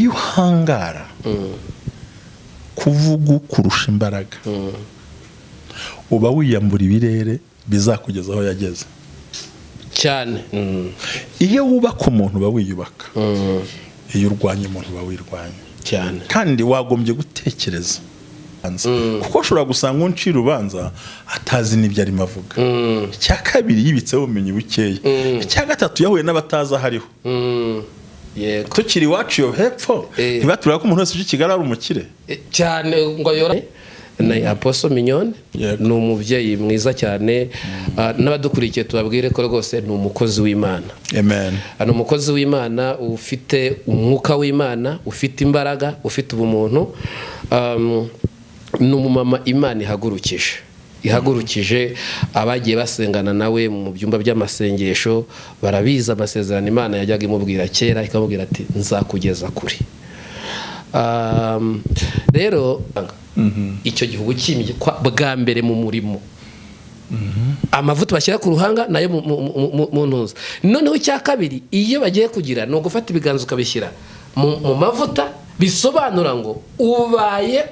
Iyo uhangara kuvuga ukurusha imbaraga, uba wiyambura ibirere bizakugeza aho yageze. Cyane. Iyo wubaka umuntu, uba wiyubaka. Iyo urwanya umuntu, uba wirwanya. Kandi wagombye gutekereza, kuko ushobora gusanga uncira urubanza atazi n'ibyo arimo avuga. Icya kabiri, yibitseho ubumenyi bukeya. Icya gatatu, yahuye n'abatazi aho ariho. Tukiri iwacu iyo hepfo, ntibatubwira ko umuntu wese uje i Kigali ari umukire. Cyane, ngo yora ni Apostle Mignone. Ni umubyeyi mwiza cyane. N'abadukurikiye tubabwire ko rwose ni umukozi w'Imana. Amen. Ni umukozi w'Imana ufite umwuka w'Imana, ufite imbaraga, ufite ubumuntu. Ni umumama Imana ihagurukije. Abagiye basengana nawe mu byumba by'amasengesho barabizi amasezerano Imana yajyaga imubwira kera, ikamubwira ati: "Nzakugeza kure." Rero icyo gihugu cyimikwa bwa mbere mu murimo, amavuta bashyira ku ruhanga nayo mu ntuza. Noneho icya kabiri, iyo bagiye kugira, ni ugufata ibiganza ukabishyira mu mavuta, bisobanura ngo ubaye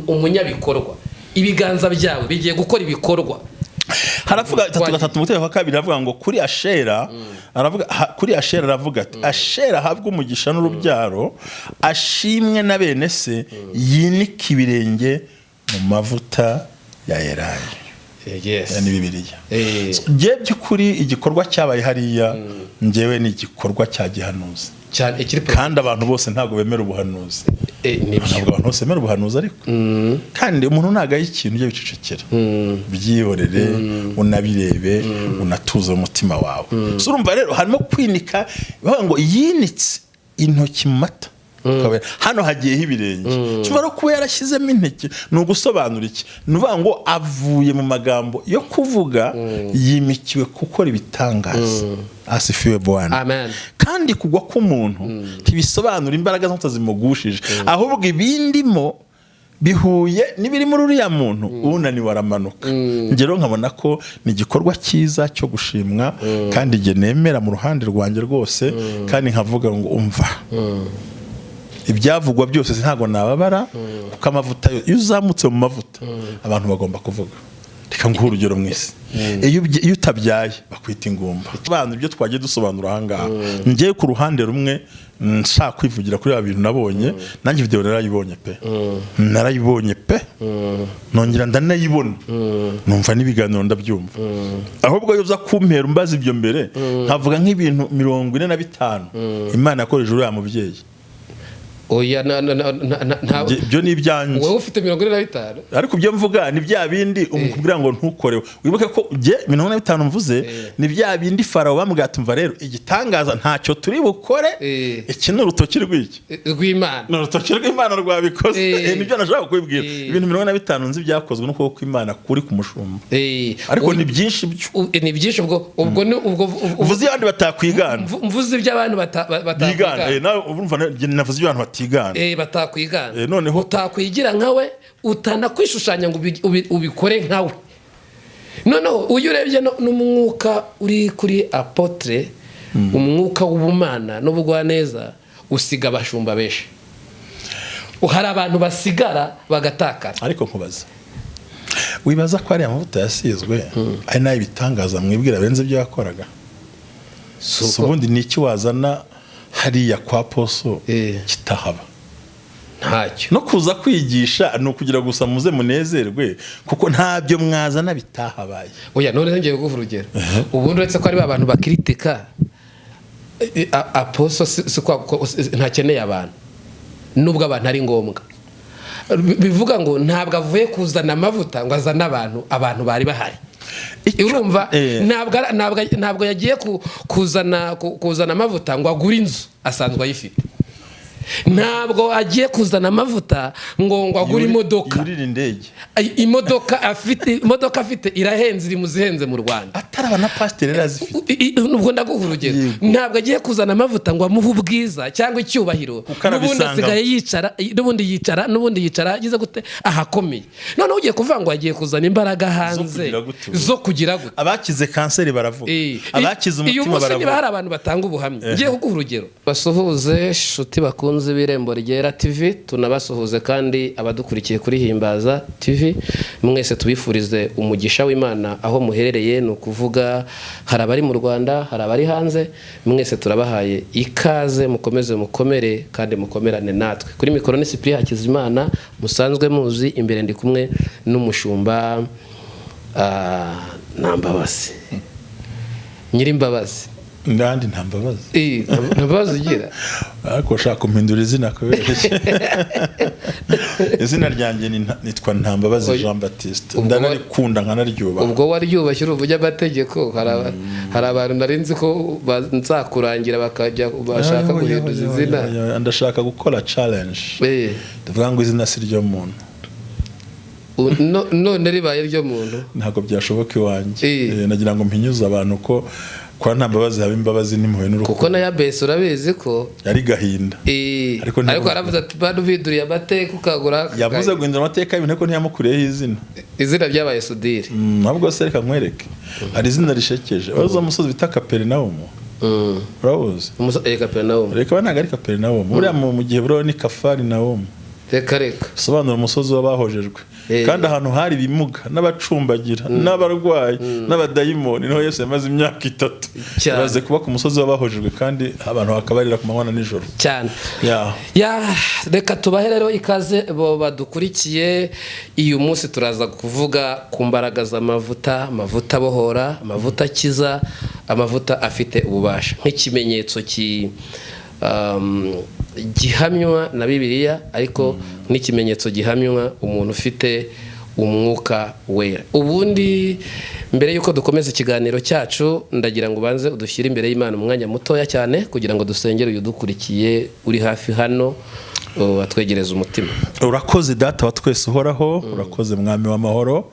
umunyabikorwa, ibiganza byawe bigiye gukora ibikorwa. Haravuga itatu gatatu mu wa kabiri, aravuga ngo kuri Ashera, aravuga kuri Ashera, aravuga ati: "Ashera ahabwe umugisha n'urubyaro, ashimwe na bene se, yinike ibirenge mu mavuta ya elayo." Aya ni Bibiliya. So, njye by'ukuri igikorwa cyabaye hariya, njyewe ni igikorwa cya gihanuzi. Cyane, ikiri Kandi abantu bose ntabwo bemera ubuhanuzi. Nibyo. Ntabwo abantu bose bemera ubuhanuzi, ariko kandi umuntu ntabwo ari ikintu ujya wicecekera, byihorere, unabirebe, unatuze umutima wawe. So urumva rero harimo kwinika, bavuga ngo yinitse intoki mu mata. Hano hagiyeho ibirenge. Ushobora kuba yarashyizemo intoki, ni ugusobanura iki? Ni ukuvuga ngo avuye mu magambo yo kuvuga, yimikiwe gukora ibitangaza. Asifiwe Bwana. Amen. Kandi kugwa k'umuntu ntibisobanura imbaraga zose zimugushije, ahubwo ibindimo bihuye n'ibiri muri uriya muntu, unaniwe aramanuka. Njye rero nkabona ko ni igikorwa cyiza cyo gushimwa, kandi njye nemera mu ruhande rwanjye rwose, kandi nkavuga ngo umva, ibyavugwa byose ntabwo nababara, kuko amavuta yo, iyo uzamutse mu mavuta, abantu bagomba kuvuga. Reka nguhe urugero: mu isi, iyo utabyaye bakwita ingumba. Abantu ibyo twagiye dusobanura ahangaha, njyewe ku ruhande rumwe nshaka kwivugira kuri bintu nabonye, nanjye video narayibonye pe, narayibonye pe, nongera ndanayibona, numva n'ibiganiro ndabyumva. Ahubwo iyo uza kumpera umbaza ibyo mbere, nkavuga nk'ibintu 45 Imana yakoresheje uriya mubyeyi. Oya, na na na na na Ibyo ni ibyanjye. Wowe ufite 45. Ariko ibyo mvuga ni bya bindi umukubwira ngo ntukorewe. Wibuke ko jye 45 mvuze ni bya bindi Farawo bamubwira ati: "Umva rero, igitangaza ntacyo turi bukore." Iki ni urutoki rw'iki? Rw'Imana. Ni urutoki rw'Imana rwabikoze. Nibyo nashaka kubibwira. Ibintu 45 nzi byakozwe n'ukuboko kw'Imana kuri ku mushumba, ariko ni byinshi byo. Ni byinshi, ubwo ni ubwo Uvuze iyo abandi batakwigana. Mvuze iby'abantu Bigana. batakwigana. Nawe urumva navuze ibyo abantu batigana. Batakwigana. Noneho Utakwigira nkawe, utanakwishushanya ngo ubikore nkawe. Noneho uyu urebye n'umwuka uri kuri apôtre, umwuka w'ubumana n'ubugwaneza usiga abashumba benshi. Hari abantu basigara bagatakara. Ariko nkubaza, wibaza ko ariya mavuta yasizwe ari nayo ibitangaza mwibwira benze ibyo yakoraga? Si Si ubundi ni iki wazana hariya kwa poso kitahaba? Ntacyo. No kuza kwigisha ni ukugira gusa muze munezerwe, kuko ntabyo mwazana bitahabaye. Oya, none ngiye kuguha urugero. Ubundi uretse ko ari ba bantu bakiritika, apostle ntakeneye abantu, nubwo abantu ari ngombwa. Bivuga ngo ntabwo avuye kuzana amavuta ngo azane abantu, abantu bari bahari. Urumva, ntabwo yagiye kuzana amavuta ngo agure inzu, asanzwe ayifite. Ntabwo agiye kuzana amavuta ngo agure imodoka. Yurire indege. Imodoka afite irahenze, iri mu zihenze mu Rwanda. Ataraba na pasiteri yari azifite. Ubwo ndaguha urugero. Ntabwo agiye kuzana amavuta ngo amuhe ubwiza cyangwa icyubahiro. Kuko N'ubundi arabisangamo. asigaye yicara, n'ubundi yicara, n'ubundi yicara agize gute ahakomeye. Noneho ugiye kuvuga ngo agiye kuzana imbaraga hanze kugira gute ubu? Zo kugira gute? Abakize kanseri baravuga, abakize Uyu umutima munsi niba baravuga. hari abantu batanga ubuhamya, ngiye kuguha urugero. Basuhuze inshuti bakunze. Bakunzi b'Irembo Ryera TV, tunabasuhuze kandi abadukurikiye kuri Himbaza TV, mwese tubifurize umugisha w'Imana aho muherereye. Ni ukuvuga hari abari mu Rwanda, hari abari hanze, mwese turabahaye ikaze, mukomeze mukomere kandi mukomerane natwe. Kuri mikoro ni Cyprien Hakizimana musanzwe muzi, imbere ndi kumwe n'umushumba Ntambabazi, Nyirimbabazi. Ndandi nta mbabazi. Nta mbabazi ugira? Ariko ushaka kumpindura izina kubera iki? Izina ryanjye nitwa Ntambabazi Jean Baptiste, ndanarikunda nkanaryubaha. Ubwo waryubashye uri umunyamategeko. Hari abantu nari nzi ko nzakurangira bakajya bashaka guhinduza izina. Ndashaka gukora challenge, ndavuga ngo izina si ryo muntu. None ribaye ryo muntu? Ntabwo byashoboka iwanjye. Nagira ngo mpinyuze abantu ko kwa Ntambabazi haba imbabazi n'impuhwe n'urukundo. Kuko na Yabesi urabizi ko yari gahinda. Ariko aravuze ati bano biduriye amateka ukagura. Yavuze guhindura amateka y'ibintu, ariko ntiyamukuriyeho izina. Izina ryabaye Sudire. Ntabwo se, reka nkwereke, hari izina rishekeje. Waza umusozi bita Kaperinawumu, urabuzi? Kaperinawumu. Reka, ntabwo ari Kaperinawumu buriya, mu gihe buriya ni Kafarinawumu. Reka reka. Sobanura umusozi w'abahojejwe. Kandi ahantu hari ibimuga n'abacumbagira n'abarwayi n'abadayimoni niho Yesu yamaze imyaka 3. Baze kuba ku musozi w'abahojejwe, kandi abantu bakabarira ku manywa na nijoro. Cyane. Reka tubahe rero ikaze bo badukurikiye. Uyu munsi turaza kuvuga ku mbaraga z'amavuta, amavuta abohora, amavuta akiza, amavuta afite ububasha nk'ikimenyetso gihamywa na Bibiliya, ariko n'ikimenyetso gihamywa umuntu ufite umwuka wera. Ubundi mbere y'uko dukomeza ikiganiro cyacu, ndagira ngo ubanze udushyire imbere y'Imana umwanya mutoya cyane, kugira ngo dusengere uyu dukurikiye uri hafi hano, atwegereze umutima. Urakoze Data wa twese uhoraho, urakoze Mwami w'amahoro,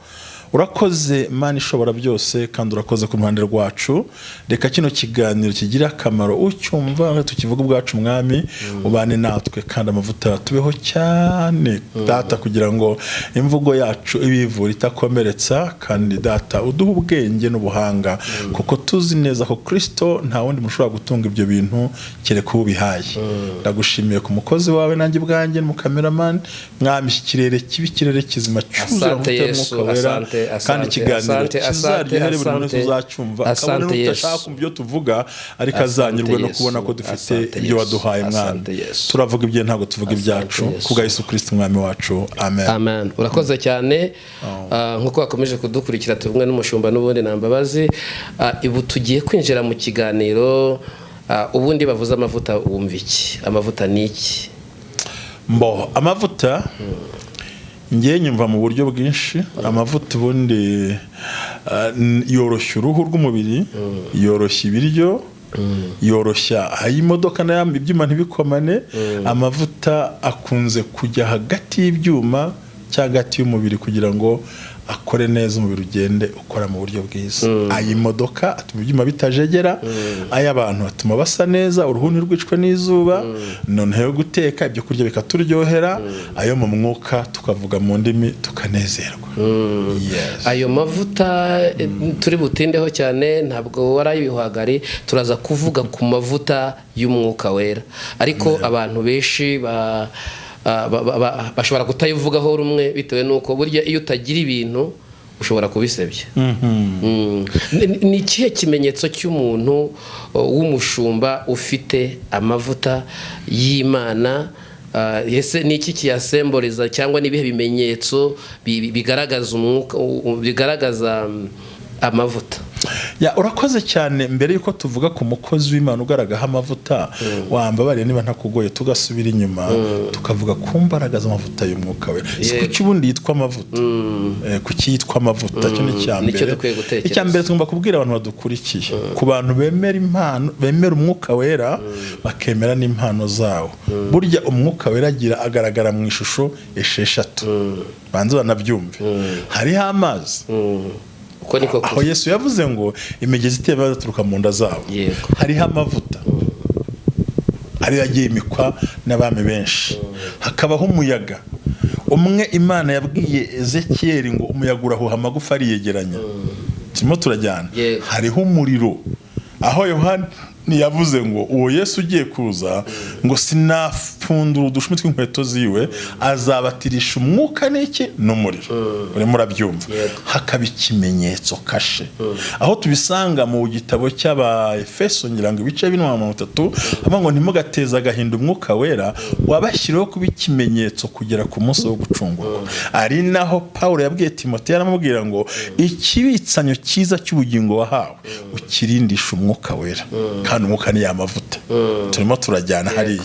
urakoze Mana ishobora byose, kandi urakoze ku ruhande rwacu. Reka kino kiganiro kigira akamaro ucyumva, tukivuga ubwacu. Mwami, ubane natwe kandi amavuta tubeho cyane Data, kugira ngo imvugo yacu ibivura itakomeretsa, kandi Data uduhe ubwenge n'ubuhanga, kuko tuzi neza ko Kristo nta wundi mushobora gutunga ibyo bintu kereka ubihaye. Ndagushimiye ku mukozi wawe, nanjye ubwanjye mu cameraman. Mwami, iki kirere kibi, ikirere kizima cyuzuye amavuta y'Umwuka Wera, kandi ikiganiro kizaryohere buri muntu uzacyumva, kabone n'utashaka kumva ibyo tuvuga, ariko azanyurwe no kubona ko dufite ibyo waduhaye. Mwami, turavuga ibyo, ntabwo tuvuga ibyacu, kubwa Yesu Kristo Umwami wacu, amen. Amen. Urakoze cyane. Nkuko wakomeje kudukurikira, turi n'umushumba n'ubundi Ntambabazi. Ubu tugiye kwinjira mu kiganiro. Ubundi bavuze amavuta wumva iki? Amavuta ni iki? Mbo amavuta ngiye nyumva mu buryo bwinshi. Amavuta ubundi yoroshya uruhu rw'umubiri, yoroshya ibiryo, yoroshya ay'imodoka n'ayandi, ibyuma ntibikomane. Amavuta akunze kujya hagati y'ibyuma cyangwa hagati y'umubiri kugira ngo akore neza, umubiri ugende ukora mu buryo bwiza. Ay'imodoka atuma ibyuma bitajegera, ay'abantu atuma basa neza, uruhu ntirwicwe n'izuba, noneho yo guteka ibyo kurya bikaturyohera, ayo mu mwuka tukavuga mu ndimi tukanezerwa. Ayo mavuta turi butindeho cyane ntabwo wari ay'ibihwagari, turaza kuvuga ku mavuta y'umwuka wera. Ariko abantu benshi bashobora kutayivugaho rumwe, bitewe n'uko burya iyo utagira ibintu ushobora kubisebya. Ni ikihe kimenyetso cy'umuntu w'umushumba ufite amavuta y'Imana? Ese ni iki kiyasemboriza, cyangwa n'ibihe bimenyetso bigaragaza umwuka, bigaragaza amavuta? Urakoze cyane. Mbere yuko tuvuga ku mukozi w'Imana ugaragaho amavuta, wambabariye niba ntakugoye tugasubira inyuma tukavuga ku mbaraga z'amavuta y'umwuka wera. Si kuki ubundi yitwa amavuta? Kuki yitwa amavuta? Cyo ni icya mbere. Icya mbere tugomba kubwira abantu badukurikiye, ku bantu bemera impano, bemera umwuka wera, bakemera n'impano zawo. Burya umwuka wera agira agaragara mu ishusho 6, banze banabyumve. Hariho amazi, aho Yesu yavuze ngo imigezi itemba izaturuka mu nda zabo. Hariho amavuta ariyo yagiye imikwa n'abami benshi. Hakabaho umuyaga umwe Imana yabwiye Ezekiyeli ngo umuyaga urahuha amagufa ariyegeranya. Turimo turajyana. Hariho umuriro aho Yohana Ntiyavuze ngo uwo Yesu ugiye kuza, ngo sinapfundura udushumi tw'inkweto ziwe, azabatirisha umwuka n'iki? N'umuriro. Urimo urabyumva? Yego. Hakaba ikimenyetso kashe aho tubisanga mu gitabo cy'Abaefeso, ngira ngo ibice 4:30, avuga ngo ntimugateze agahinda umwuka wera wabashyiriweho kuba ikimenyetso kugera ku munsi wo gucungurwa. Ari naho Paul yabwiye Timoteyo, aramubwira ngo ikibitsanyo cyiza cy'ubugingo wahawe ukirindisha umwuka wera, kandi umwuka ni ya mavuta. Turimo turajyana hariya.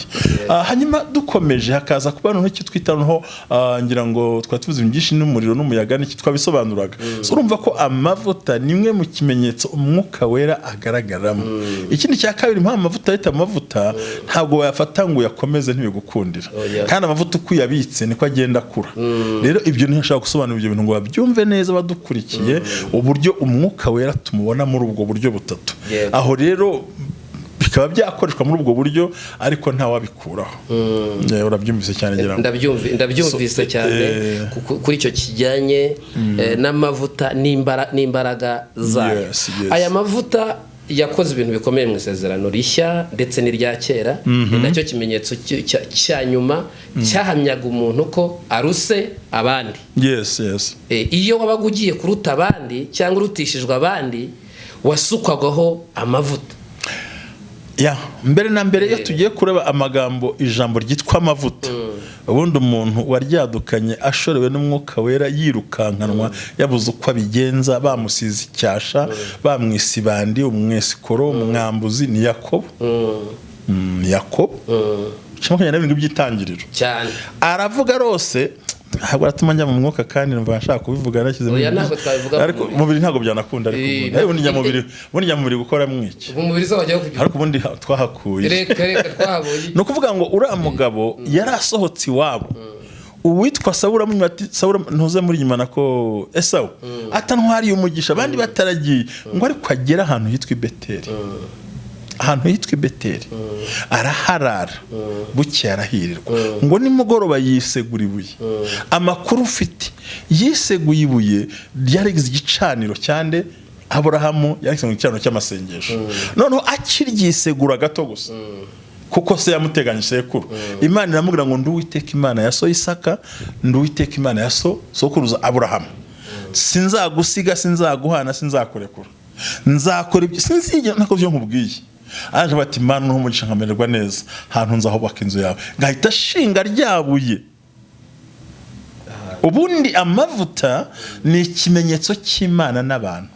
Hanyuma dukomeje, hakaza kuba noneho icyo twita noneho, ngira ngo twari tuzi ibintu byinshi n'umuriro n'umuyaga n'iki twabisobanuraga. So, urumva ko amavuta ni imwe mu kimenyetso umwuka wera agaragaramo. Ikindi cya kabiri, impamvu amavuta yita amavuta, ntabwo wayafata ngo uyakomeze, ntibigukundira. Oya. Kandi amavuta uko uyabitse niko agenda akura. Rero ibyo ntashobora gusobanura ibyo bintu ngo babyumve neza badukurikiye, uburyo umwuka wera tumubona muri ubwo buryo butatu. Aho rero bikaba byakoreshwa muri ubwo buryo, ariko ntawabikuraho. Urabyumvise cyane, ngira ngo. Ndabyumvise So, cyane kuri icyo kijyanye n'amavuta n'imbaraga zayo. Yes. Aya mavuta yakoze ibintu bikomeye mu isezerano rishya ndetse n'irya kera. Ni nacyo kimenyetso cya nyuma cyahamyaga umuntu ko aruse abandi. Yes. Iyo wabaga ugiye kuruta abandi cyangwa urutishijwe abandi, wasukwagaho amavuta. Ya mbere na mbere, iyo tugiye kureba amagambo, ijambo ryitwa amavuta, ubundi umuntu waryadukanye ashorewe n'umwuka wera, yirukankanwa, yabuze uko abigenza, bamusize icyasha, bamwise ibandi, umwesikoro, umwambuzi, ni Yakobo. Yakobo 27 by'Itangiriro. Cyane. Aravuga rwose, ntabwo aratuma njya mu mwuka, kandi numva nshaka kubivuga nashyize Oya, ntabwo twabivuga mu ariko mubiri. Mubiri ntabwo byanakunda, ariko ubundi ubundi njya mu mubiri gukora mwiki? Mu mubiri se wajyaho kugira Ariko ubundi twahakuye. Reka reka, twahabonye. Ni ukuvuga ngo uriya mugabo yari asohotse iwabo, uwitwa Sawura amunyuma ati Sawura ntuze muri inyuma, nako Esawu atantwariye umugisha abandi bataragiye, ngo ariko agere ahantu hitwa i Beteli. Ahantu hitwa i Beteli araharara, bukeye arahirirwa, ngo nimugoroba yisegura ibuye. Amakuru ufite, yiseguye ibuye ryarigize igicaniro cyande? Aburahamu. Yarigize igicaniro cy'amasengesho. Noneho akiryisegura gato gusa, kuko se yamuteganyije sekuru, Imana iramubwira ngo ndi Uwiteka Imana ya so Isaka, ndi Uwiteka Imana ya so sokuruza Aburahamu, sinzagusiga, sinzaguhana, sinzakurekura, nzakora ibyo sinzigera nako byo nkubwiye. Aje bati Imana n'umugisha nkamererwa neza, hantu nzahubaka inzu yawe, ngahita ashinga ryabuye. Ubundi amavuta ni ikimenyetso cy'Imana n'abantu.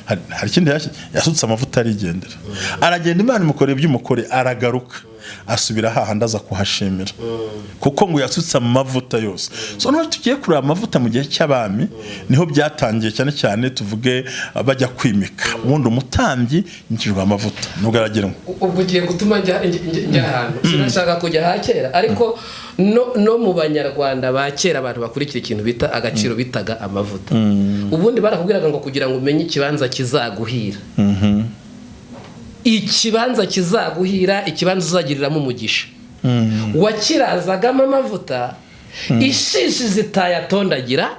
Hari ikindi yasutse amavuta arigendera, aragenda, Imana imukorera iby'umukore, aragaruka asubira hahandi aza kuhashimira, kuko ngo yasutse amavuta yose. So noneho tugiye kureba amavuta mu gihe cy'abami, niho byatangiye cyane cyane, tuvuge bajya kwimika. Ubundi umutambyi yinjijwe amavuta nubwo aragenwa. Ubwo ugiye gutuma njya ahantu sinashaka kujya ha kera, ariko no mu Banyarwanda ba kera, abantu bakurikira ikintu bita agaciro bitaga amavuta. Ubundi barakubwiraga ngo kugira ngo umenye ikibanza kizaguhira, ikibanza kizaguhira, ikibanza uzagiriramo umugisha, wakirazagamo amavuta, ishishi zitayatondagira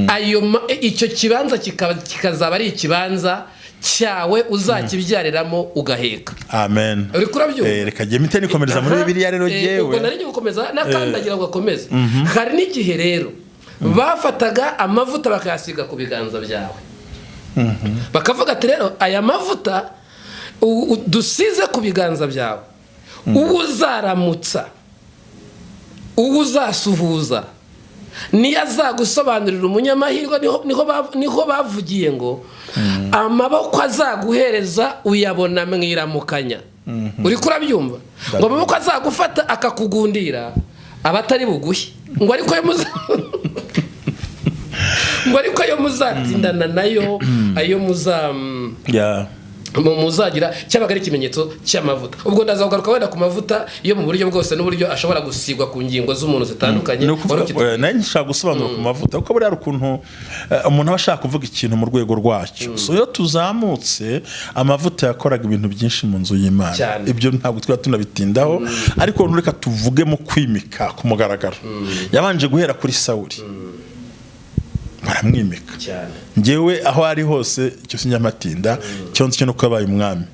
ayo icyo kibanza kikazaba ari ikibanza cyawe uzakibyariramo ugaheka. Amen. Uri kurabyumva? Reka jye mpite nikomereza muri Bibiliya rero. Ubwo Jyewe nari ngiye gukomeza n'akandagira ngo akomeze. Hari n'igihe rero bafataga amavuta bakayasiga ku biganza byawe, bakavuga ati rero aya mavuta dusize ku biganza byawe, uwo uzaramutsa, uwo uzasuhuza, niyo azagusobanurira umunyamahirwe. Niho bavugiye ngo amaboko azaguhereza uyabona mu iramukanya. Uri kurabyumva? Ngo amaboko azagufata akakugundira aba atari buguhe, ngo ariko ayo muzatindana nayo, ayo muza muzagira, cyabaga ari ikimenyetso cy'amavuta. Ubwo ndaza kugaruka wenda ku mavuta yo mu buryo bwose n'uburyo ashobora gusigwa ku ngingo z'umuntu zitandukanye. Ni ukuvuga Wari nayo nshaka gusobanura ku mavuta, kuko buriya hari ukuntu umuntu aba ashaka kuvuga ikintu mu rwego rwacyo. So iyo tuzamutse, amavuta yakoraga ibintu byinshi mu nzu y'Imana. Cyane. Ibyo ntabwo twaba tunabitindaho, ariko reka tuvuge mu kwimika ku mugaragaro. Yabanje guhera kuri Sawuli. Baramwimika. Cyane. Ngewe aho ari hose icyo sinyamatinda, icyo nzi cyo nuko yabaye umwami.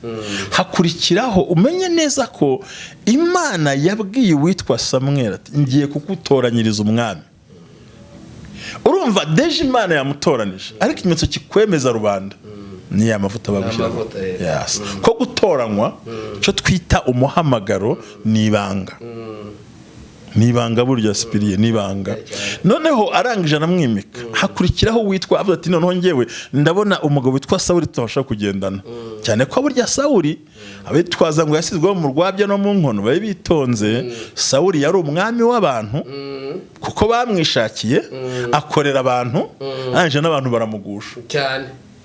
Hakurikiraho umenye neza ko Imana yabwiye uwitwa Samweli ati ngiye kugutoranyiriza umwami. Urumva déjà Imana yamutoranije, ariko ikimenyetso kikwemeza rubanda ni ya mavuta bagushyiraho. Amavuta, yego. Yes. Ko gutoranywa, cyo twita umuhamagaro, ni ibanga, ni ibanga burya sipiriye, ni ibanga. Noneho arangije aramwimika, hakurikiraho uwitwa avuga ati noneho ngewe ndabona umugabo witwa Sawuli tutabasha kugendana, cyane ko burya Sawuli abitwaza ngo yasizweho mu rwabya no mu nkono bari bitonze. Sawuli yari umwami w'abantu kuko bamwishakiye, akorera abantu, arangije n'abantu baramugusha. Cyane,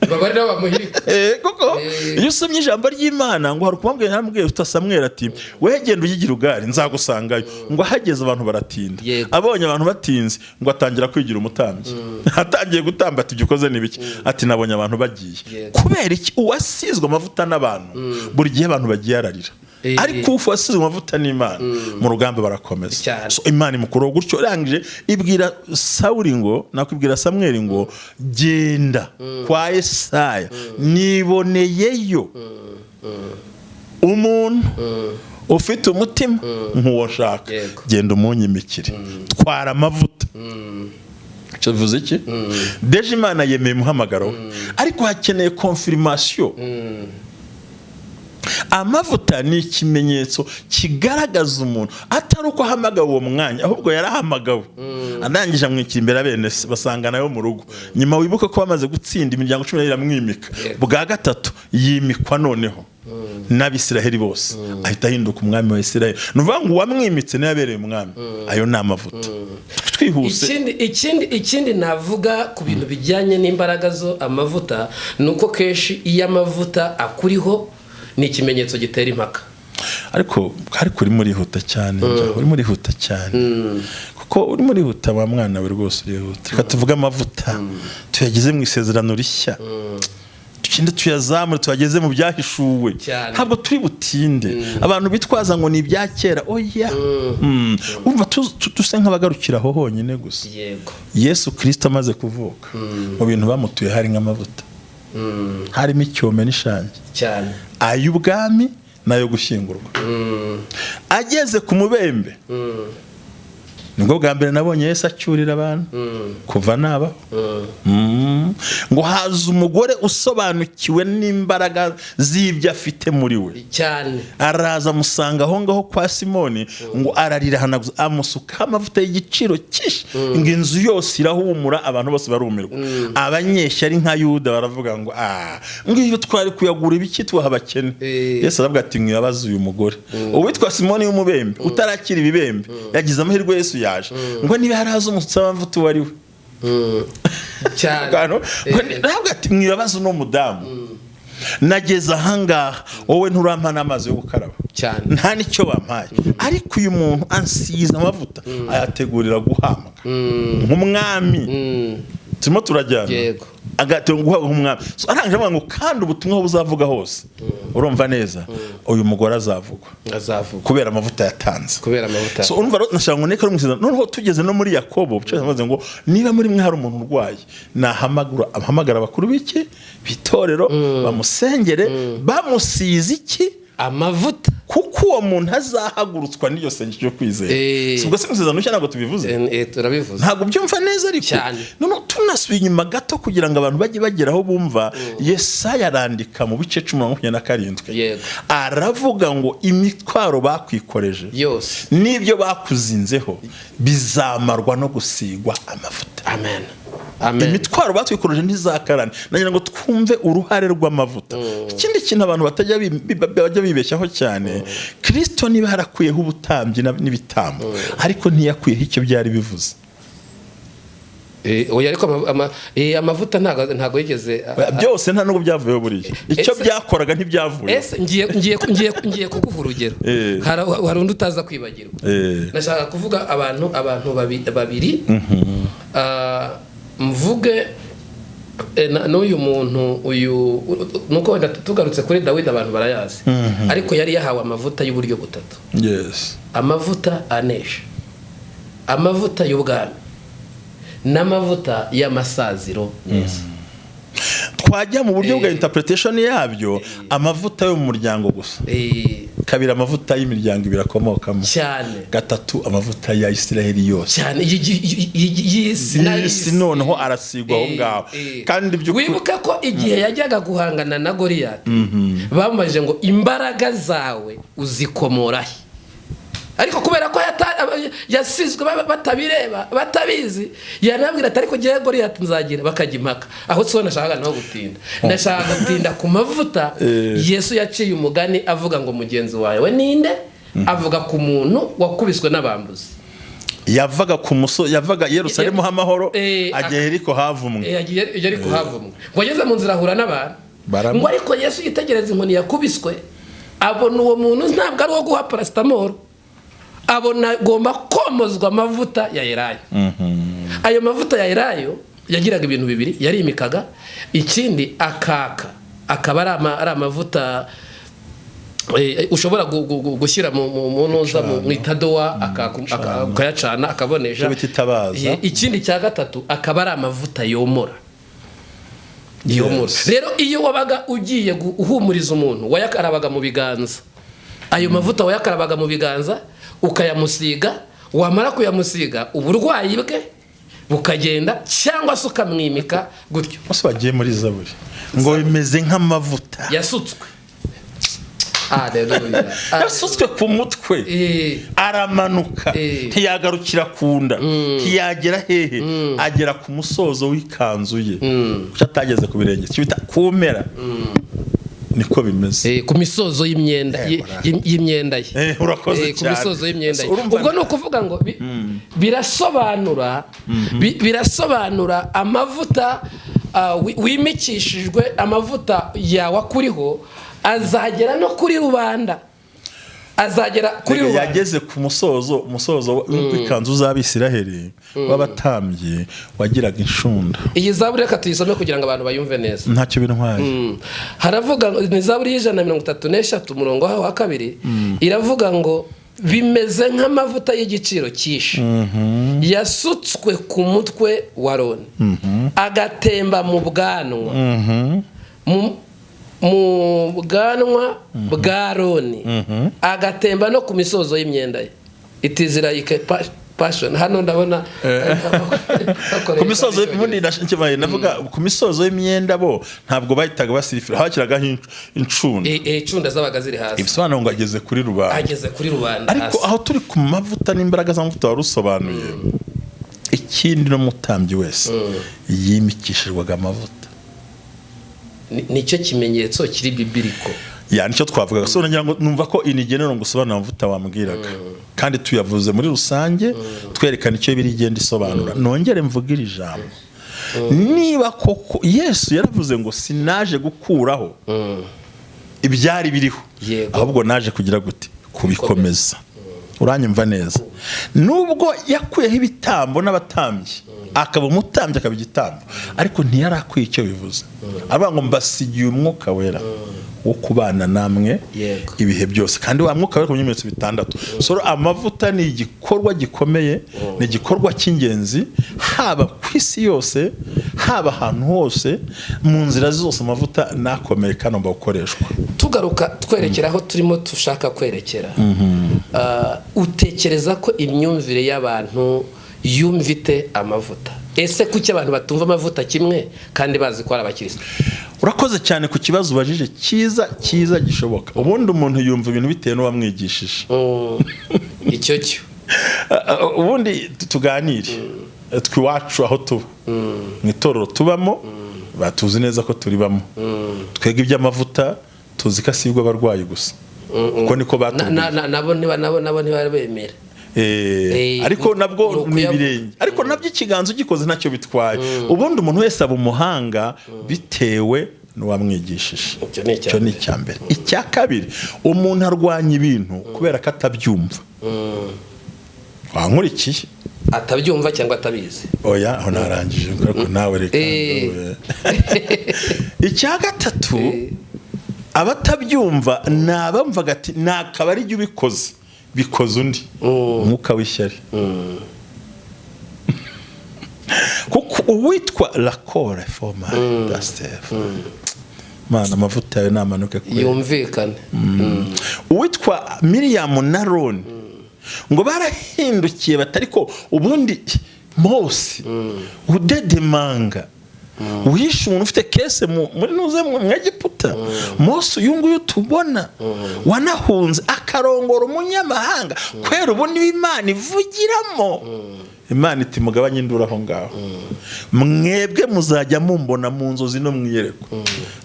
baba ari nabo bamuhirika. Kuko iyo usomye ijambo ry'Imana ngo hari ukumubwira, yaramubwiye uta Samweli ati we genda uyigira ugari nzagusangayo. Ngo ahageze abantu baratinda. Abonye abantu batinze, ngo atangira kwigira umutambyi. Atangiye gutamba ati ibyo ukoze ni biki? Ati nabonye abantu bagiye. Kubera iki? Uwasizwe amavuta n'abantu buri gihe abantu bagiye ararira, ariko ufu wasizwe amavuta n'Imana mu rugamba barakomeza. So, Imana imukuraho gutyo, irangije ibwira Sawuli ngo, nakwibwira Samweli ngo genda kwa Yesaya niboneyeyo umuntu ufite umutima nk'uwo nshaka. Genda umunyimikire, twara amavuta. Icyo bivuze iki? Déjà Imana yemeye umuhamagaro we, ariko hakeneye confirmation. Amavuta ni ikimenyetso kigaragaza umuntu atari uko ahamagawe uwo mwanya, ahubwo yarahamagawe, arangije amwikira imbere bene se, basanga nawe mu rugo. Nyuma wibuke ko bamaze gutsinda imiryango 12 iramwimika. Bwa gatatu yimikwa noneho n'Abisiraheli bose, ahita ahinduka umwami wa Isiraheli. Ni ukuvuga ngo uwamwimitse niwe yabereye umwami. Ayo ni amavuta. Twihuse. Ikindi navuga ku bintu bijyanye n'imbaraga zo amavuta ni uko kenshi iyo amavuta akuriho ni ikimenyetso gitera impaka. Ariko urimo urihuta cyane, urimo urihuta cyane, kuko urimo urihuta wa mwana we, rwose urihuta. Reka tuvuge amavuta tuyageze mu isezerano rishya, tugende tuyazamure tuyageze mu byahishuwe. Ntabwo turi butinde. Abantu bitwaza ngo ni ibya kera, oya. Urumva dusa nk'abagarukira aho honyine gusa. Yesu Kirisito amaze kuvuka, mu bintu bamutuye hari nk'amavuta, harimo icyome n'ishangi, ay'ubwami n'ayo gushyingurwa. Ageze ku mubembe, nibwo bwa mbere nabonye Yesu acyurira abantu kuva nabaho. Ngo haza umugore usobanukiwe n'imbaraga z'ibyo afite muri we. Araza amusanga aho ngaho kwa Simoni, ngo ararira, ahanaguza, amusukaho amavuta y'igiciro cyinshi, ngo inzu yose irahumura, abantu bose barumirwa. Abanyeshyari nka Yuda baravuga ngo ah, ngo iyo twari kuyagura ibiki tubaha abakene. Yesu aravuga ati mwibabaze uyu mugore. Uwitwa Simoni w'umubembe utarakira ibibembe yagize amahirwe, Yesu yaje, ngo niba yarazi umusutsi w'amavuta uwo ari we. Ntabwo ati mwibabaze uno mudamu, nageze ahangaha wowe nturampa n'amazi yo gukaraba, nta n'icyo wampaye, ariko uyu muntu ansize amavuta ayategurira guhambwa nk'umwami. Turimo turajyana? Yego. Agategura guhabwa nk'umwami. So, arangije avuga ngo kandi ubutumwa buzavuga hose, urumva neza, uyu mugore azavugwa azavuga kubera amavuta yatanze. Kubera amavuta. So urumva rero nashaka ngo neke mu isezerano. Noneho tugeze no muri Yakobo cyangwa ngo niba muri mwe hari umuntu urwaye, nahamagara, ahamagara abakuru b'iki b'itorero, bamusengere bamusize iki? Amavuta. Kuko uwo muntu azahagurutswa n'iryo sengesho ryo kwizera. Si ubwo se mu isezerano nshya ntabwo tubivuze? Turabivuze. Ntabwo byumva neza ariko. Cyane. Noneho tunasubiye inyuma gato kugira ngo abantu bajye bagera aho bumva, Yesaya arandika mu bice 10:27. Aravuga ngo imitwaro bakwikoreje yose n'ibyo bakuzinzeho bizamarwa no gusigwa amavuta. Amen, amen. Imitwaro batwikoreje ntizakarane. Nagira ngo twumve uruhare rw'amavuta. Ikindi kintu abantu batajya bajya bibeshyaho cyane, Kirisito niba yarakuyeho ubutambyi n'ibitambo, ariko ntiyakuyeho icyo byari bivuze. Oya, ariko amavuta ntago yigeze Byose nta nubwo byavuyeho buriya, icyo byakoraga ntibyavuye. Ese ngiye kuguha urugero. Hari undi utaza kwibagirwa. Nashaka kuvuga abantu babiri. Mvuge n'uyu muntu uyu, nuko wenda tugarutse kuri Dawidi abantu barayazi, ariko yari yahawe amavuta y'uburyo butatu: amavuta anesha, amavuta y'ubwami. N'amavuta y'amasaziro meza. Twajya mu buryo bwa interpretation yabyo, amavuta yo mu muryango gusa. Kabiri, amavuta y'imiryango ibiri akomokamo. Gatatu, amavuta ya Isiraheli yose. Cyane, y'isi. Y'isi, noneho arasigwa aho ngaho. Kandi by'ukuri Wibuke ko igihe yajyaga guhangana na Goliyati, bamubajije ngo: "Imbaraga zawe uzikomora he?" Ariko kubera ko yasizwe batabireba, batabizi, yanabwira ati: "Ariko ngewe Goliyati nzagira." Bakajya impaka. Aho siho nashakaga naho gutinda. Ndashaka gutinda ku mavuta. Yesu yaciye umugani avuga ngo: "Mugenzi wawe ninde?" Avuga ku muntu wakubiswe n'abambuzi. Yavaga ku musozi, yavaga i Yerusalemu h'amahoro, ajya Yeriko havumwe. Yagiye ariko havumwe, ngo ageze mu nzira ahura n'abantu, ngo ariko Yesu yitegereza inkoni yakubiswe, abona uwo muntu ntabwo ari uwo guha paracetamol, abona agomba komozwa amavuta ya elayo. Ayo mavuta ya elayo yagiraga ibintu bibiri: yarimikaga, ikindi akaka, akaba ari amavuta ushobora gushyira mu ntuza, mu itadowa, ukayacana akabonesha. Icyo bita itabaza. Ikindi cya gatatu, akaba ari amavuta yomora, yomora. Rero iyo wabaga ugiye uhumuriza umuntu, wayakarabaga mu biganza, ayo mavuta wayakarabaga mu biganza ukayamusiga, wamara kuyamusiga uburwayi bwe bukagenda, cyangwa se ukamwimika gutyo. Bose bagiye muri Zaburi ngo bimeze nk'amavuta yasutswe. Haleluya! Yasutswe ku mutwe, aramanuka, ntiyagarukira ku nda, ntiyagera hehe, agera ku musozo w'ikanzu ye. Kuki atageze ku birenge? Icyo bita kumera, niko bimeze. Ku misozo y'imyenda y'imyenda ye. Urakoze Ku cyane. misozo y'imyenda ye. Urumva Ubwo ni ukuvuga ngo birasobanura birasobanura amavuta wimikishijwe, amavuta yawe akuriho azagera no kuri rubanda, azagera kuri Rega, rubanda. Yageze ku musozo w'ikanzu z'Abisiraheli w'abatambyi wagiraga inshunda. Iyi zaburi reka tuyisome kugira ngo abantu bayumve neza. Ntacyo bintwaye. Haravuga ngo, ni zaburi ya 133, umurongo waho wa kabiri, iravuga ngo: "Bimeze nk'amavuta y'igiciro cyinshi yasutswe ku mutwe wa Aroni, agatemba mu bwanwa, mu bwanwa bwa Aroni, agatemba no ku misozo y'imyenda ye." It is like passion. Hano ndabona Ku misozo, ubundi navuga ku misozo y'imyenda, bo ntabwo bahitaga basirifira, hakiragaho incunda. Incunda zabaga ziri hasi. Ibisobanuro ngo ageze kuri rubanda. Ageze kuri rubanda Ariko hasi. aho turi ku mavuta n'imbaraga z'amavuta wari usobanuye, ikindi n'umutambyi wese yimikishijwaga amavuta. Nicyo kimenyetso kiri biblical. Ya, nicyo twavugaga. So ngira ngo numva ko inigenero ngo usobanura amavuta wambwiraga, kandi tuyavuze muri rusange, twerekana icyo biri igenda isobanura. Nongere mvuge iri jambo: niba koko Yesu yaravuze ngo: "Sinaje gukuraho ibyari biriho, ahubwo naje kugira gute? Kubikomeza." Uranyumva neza? Nubwo yakuyeho ibitambo n'abatambyi, akaba umutambyi, akaba igitambo, ariko ntiyari akwiye icyo bivuze. Aravuga ngo: "Mbasigiye umwuka wera wo kubana namwe ibihe byose." Kandi wa mwuka wera ku bimenyetso bitandatu. So amavuta ni igikorwa gikomeye, ni igikorwa cy'ingenzi, haba ku isi yose, haba ahantu hose, mu nzira zose, amavuta nakomeye kandi agomba gukoreshwa. Tugaruka twerekera aho turimo dushaka kwerekera, utekereza ko imyumvire y'abantu yumva ite amavuta? Ese kuki abantu batumva amavuta kimwe kandi bazi ko ari abakirisitu? Urakoze cyane ku kibazo ubajije, cyiza cyiza gishoboka. Ubundi umuntu yumva ibintu bitewe n'uwamwigishije. Icyo cyo. Ubundi tuganire twe iwacu aho tuba, mu itorero tubamo, batuzi neza ko turibamo. Twebwe iby'amavuta tuzi ko asigwa abarwayi gusa, kuko niko batubwiye. Nabo ntibabemera. Ariko nabwo ni ni ibirenge, ariko nabyo ikiganza ugikoze ntacyo bitwaye. Ubundi umuntu wese aba umuhanga bitewe n'uwamwigishije. Icyo ni icya Icyo ni icya mbere. Icya kabiri, umuntu arwanya ibintu kubera ko atabyumva. Wankurikiye? Atabyumva cyangwa atabizi. Oya, aho narangije, ariko nawe reka. Icya gatatu, abatabyumva ni abamvaga ati: "Nakaba ari jye ubikoze, bikoze undi." Umwuka w'ishyari. Uwitwa Lakore Foma Dasiteri, Mana, amavuta yawe namanuke kure. Yumvikane. Uwitwa Miriyamu na Roni ngo barahindukiye batari ko ubundi Mose udedemanga wishe umuntu ufite case muri nuze mu Egiputa, Mose uyu nguyu tubona wanahunze akarongora umunyamahanga, kwera ubu niba Imana ivugiramo, Imana iti: "Mugabanye induru aho ngaho, mwebwe muzajya mumbona mu nzozi no mu iyerekwa,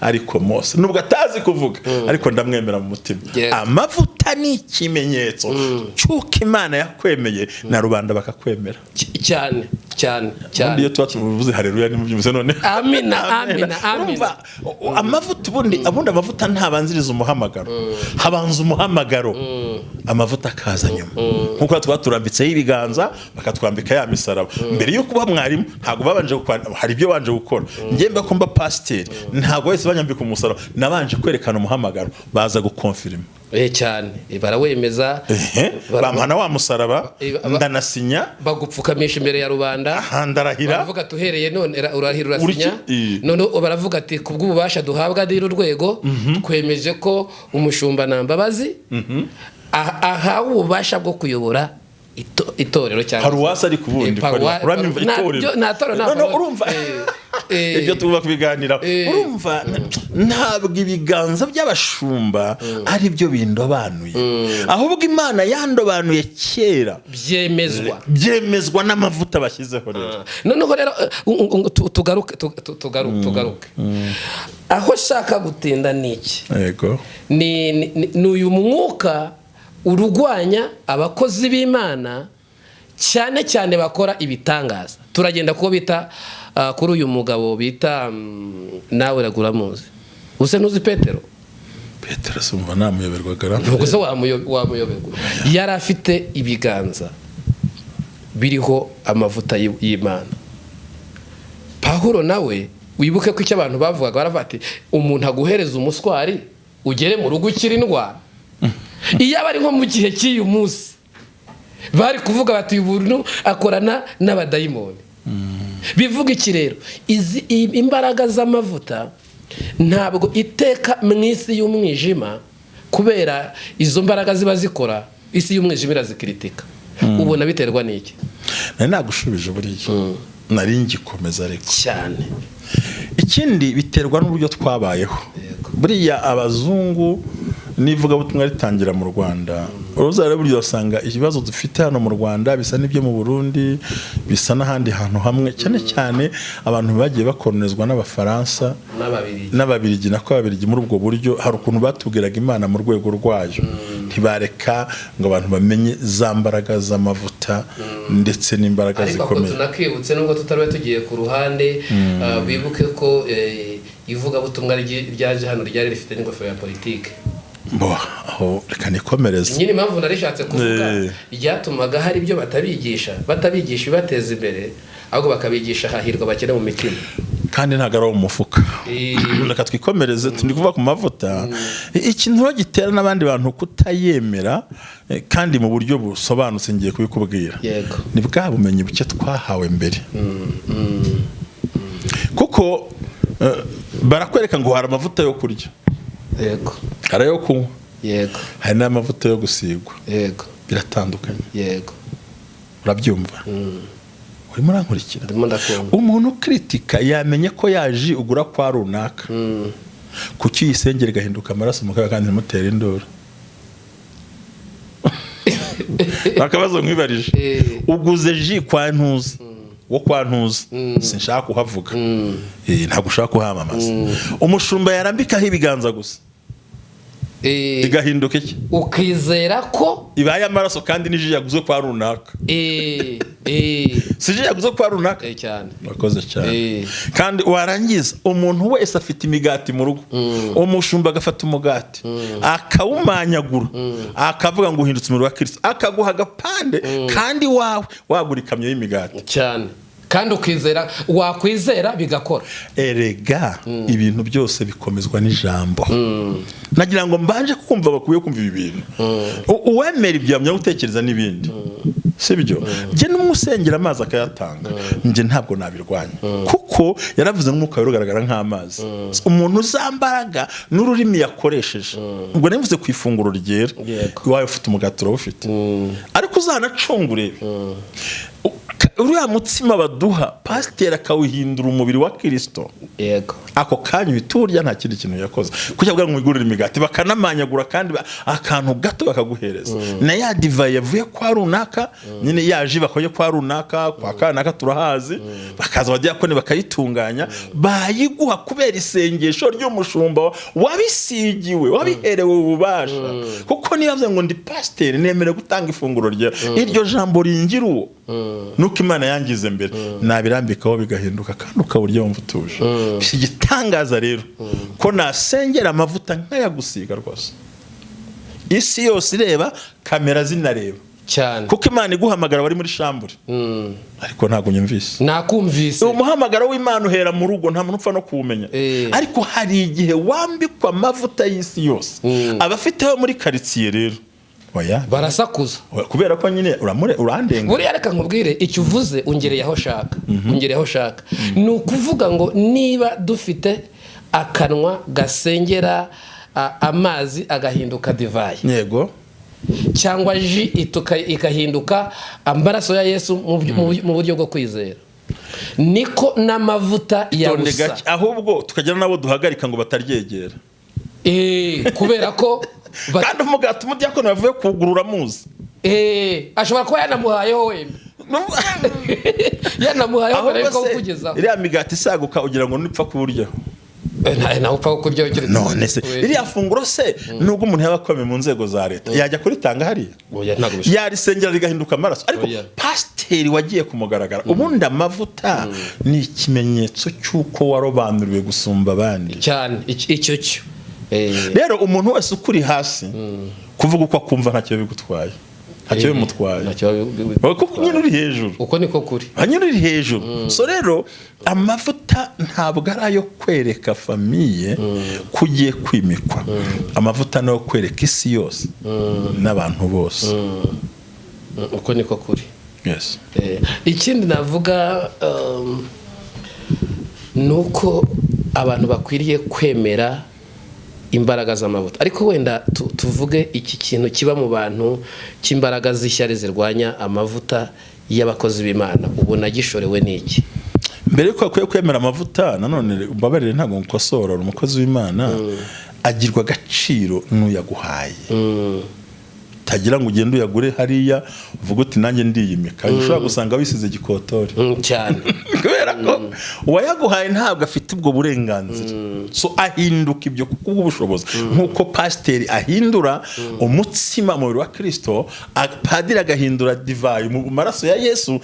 ariko Mose nubwo atazi kuvuga, ariko ndamwemera mu mutima." Amavuta ni ikimenyetso cy'uko Imana yakwemeye na rubanda bakakwemera. Cyane cyane. Ubundi Cyane. iyo tuba tuvuze hareruya nimubyumvise none. Amina, amina, amina. Urumva, amavuta ubundi amavuta ntabanziriza umuhamagaro, habanza umuhamagaro, amavuta akaza nyuma, nkuko tuba turambitseho ibiganza bakatwambika ya misaraba. Mbere yo kuba mwarimu ntabwo babanje hari ibyo babanje gukora. Njye mba ko mba pasiteri, ntabwo wese banyambika umusaraba, nabanje kwerekana umuhamagaro, baza gukonfirima. Cyane. Barawemeza. Bampana wa musaraba, ndanasinya. Bagupfukamisha imbere ya rubanda. Aha, ndarahira. Baravuga ati uhereye none urahira, urasinya. Uriki? None baravuga ati kubw'ububasha duhabwa n'uru rwego, twemeje ko umushumba nta mbabazi ahawe ububasha bwo kuyobora itorero cyangwa Paruwasi, ariko ubundi uranyumva, itorero. Nta torero, nta No, paruwasi. urumva ibyo tugomba kubiganiraho. Urumva, ntabwo ibiganza by'abashumba ari byo bindobanuye, ahubwo Imana yandobanuye kera. Byemezwa. Byemezwa n'amavuta bashyizeho rero. Noneho rero tugaruke tugaruke aho shaka gutinda ni iki? Yego. Ni uyu mwuka urwanya abakozi b'Imana, cyane cyane bakora ibitangaza. Turagenda kubo bita kuri uyu mugabo bita nawe uramuzi, use ntuzi Petero? Petero se umva namuyoberwaga? Ntabwo se wamuyoberwa? Yari afite ibiganza biriho amavuta y'Imana. Pahuro nawe wibuke ko icyo abantu bavugaga, baravuga ati umuntu aguhereza umuswari ugere mu rugo ukira indwara. Iyo aba ari nko mu gihe cy'uyu munsi, bari kuvuga bati uyu muntu akorana n'abadayimoni. Bivuga iki rero? Izi imbaraga z'amavuta ntabwo iteka mu isi y'umwijima, kubera izo mbaraga ziba zikora, isi y'umwijima irazikiritika. Ubona biterwa n'iki? Nari nagushubije, buriya nari ngikomeza ariko. Cyane. Ikindi, biterwa n'uburyo twabayeho. Buriya abazungu n'ivugabutumwa ritangira mu Rwanda, uruzara burya usanga ibibazo dufite hano mu Rwanda bisa n'ibyo mu Burundi, bisa n'ahandi hantu hamwe, cyane cyane abantu bagiye bakoronizwa n'Abafaransa. N'Ababirigi. N'Ababirigi, nako Ababirigi muri ubwo buryo hari ukuntu batubwiraga Imana mu rwego rwayo, ntibareka ngo abantu bamenye za mbaraga z'amavuta ndetse n'imbaraga Ariko ako zikomeye. Tunakibutse, nubwo tutari tugiye ku ruhande, bibuke ko ivugabutumwa ryaje hano ryari rifite n'ingofero ya politike. Bo aho reka nikomereze. Nyine impamvu narishatse kuvuga, ryatumaga hari ibyo batabigisha ibibateza imbere, ahubwo bakabigisha hahirwa abakene mu mitima. Kandi ntabwo ari uwo mu mufuka. Reka twikomereze, turi kuvuga ku mavuta. Ikintu rero gitera n'abandi bantu kutayemera, kandi mu buryo busobanutse ngiye kubikubwira, ni bwa bumenyi buke twahawe mbere, kuko barakwereka ngo hari amavuta yo kurya, hari ayo kunywa, hari n'amavuta yo gusigwa. Biratandukanye. Urabyumva, urimo urankurikira? Ndimo ndakumva. Umuntu ukritika yamenye ko yaje ugura kwa runaka, kuki uyisengera igahinduka amaraso mu kaga kandi ntimutere induru? Akabazo nkwibarije. Uguze jus kwa ntuzi wo kwa ntuzi, sinshaka kuhavuga, ntabwo ushaka kuhamamaza, umushumba yarambikaho ibiganza gusa, igahinduka iki? Ukizera ko ibaye amaraso, kandi ni jus yaguzwe kwa runaka. Si jus yaguzwe kwa runaka? Cyane. Urakoze cyane. Kandi warangiza, umuntu wese afite imigati mu rugo, umushumba agafata umugati akawumanyagura, akavuga ngo uhindutse umubiri wa Kirisito, akaguha agapande, kandi wawe wagura ikamyo y'imigati. Cyane, kandi ukizera, wakwizera bigakora. Erega ibintu byose bikomezwa n'ijambo. Nagira ngo mbanje kumva bakwiye kumva ibi bintu. Uwemera ibyo yamenya gutekereza n'ibindi. Sibyo? Njye n'umusengera amazi akayatanga, njye ntabwo nabirwanya, kuko yaravuze ngo umwuka wera ugaragara nk'amazi. Umuntu uzambaraga n'ururimi yakoresheje, ubwo nabivuze ku ifunguro ryera. Iwawe ufite umugati, urawufite, ariko uzanacunga urebe uriya mutsima baduha, pasiteri akawuhindura umubiri wa Kirisito, ako kanya uhita uwurya, nta kindi kintu yakoze. Kugira ngo wigurire imigati bakanamanyagura, kandi akantu gato bakaguhereza, na ya divayi yavuye kwa runaka nyine, ya jus bakoye kwa runaka, kwa kanaka turahazi, bakaza abadiyakoni bakayitunganya, bayiguha kubera isengesho ry'umushumba wabisigiwe, wabiherewe ububasha. Kuko niba avuze ngo ndi pasiteri, nemerewe gutanga ifunguro ryera, iryo jambo ringira uwo, nuko Imana yangize mbere, nabirambikaho bigahinduka, kandi ukawurya wumva utuje. Si igitangaza rero ko nasengera amavuta nkayagusiga rwose, isi yose ireba, kamera zinareba, kuko Imana iguhamagara wari muri chambre, ariko ntabwo unyumvise. Nakumvise. Umuhamagaro w'Imana uhera mu rugo, nta muntu upfa no kuwumenya. Ariko hari igihe wambikwa amavuta y'isi yose. Abafiteho muri karitsiye rero, oya. Barasakuza. Oya, kubera ko nyine uramure urandenga. Buriya reka nkubwire, icyo uvuze ungereye aho ushaka, ungereye aho ushaka. Ni ukuvuga ngo niba dufite akanwa gasengera amazi agahinduka divayi, cyangwa jus igahinduka amaraso ya Yesu mu buryo bwo kwizera, niko n'amavuta ya Tonde busa. gake, ahubwo tukagira n'abo duhagarika ngo bataryegera. Kubera ko Kandi umugati umudiyakoni yavuye kuwugurura amuzi. Ashobora kuba yanamuhayeho, wenda yanamuhayeho mbere Ahubwo yuko se awukugezaho. iriya migati isaguka, ugira ngo nipfa kuwuryaho? Nawe upfa kurya keretse. None se iriya funguro se, nubwo umuntu yaba akomeye mu nzego za leta, yajya kuritanga hariya? Oya, ntabwo bishoboka. Yarisengera rigahinduka amaraso, ariko Oya. pasiteri wagiye kumugaragara, ubundi amavuta ni ikimenyetso cy'uko warobanuriwe gusumba abandi. Cyane, icyo cyo. Rero umuntu wese ukuri hasi kuvuga uko akumva, ntacyo bigutwaye, ntacyo bimutwaye. Ntacyo Kuko nyine uri hejuru. Uko niko kuri. Nyine uri hejuru. So rero amavuta ntabwo ari ayo kwereka famille ko ugiye kwimikwa, amavuta ni ayo kwereka isi yose n'abantu bose. Uko niko kuri. Yes. Ikindi navuga ni uko abantu bakwiriye kwemera imbaraga z'amavuta, ariko wenda tuvuge iki kintu kiba mu bantu cy'imbaraga z'ishyari zirwanya amavuta y'abakozi b'Imana, ubona gishorewe n'iki? Mbere yuko bakwiye kwemera amavuta, nanone umbabarire, ntabwo ngukosora, umukozi w'Imana agirwa agaciro n'uyaguhaye. Utagira ngo ugende uyagure hariya uvuge uti nanjye ndiyimika, ushobora gusanga wisize gikotori. Cyane. Kubera ko uwayaguhaye ntabwo afite ubwo burenganzira. So ahinduka ibyo kuko ubushobozi, nk'uko pasiteri ahindura umutsima umubiri wa Kirisito, padiri agahindura divayi mu maraso ya Yesu,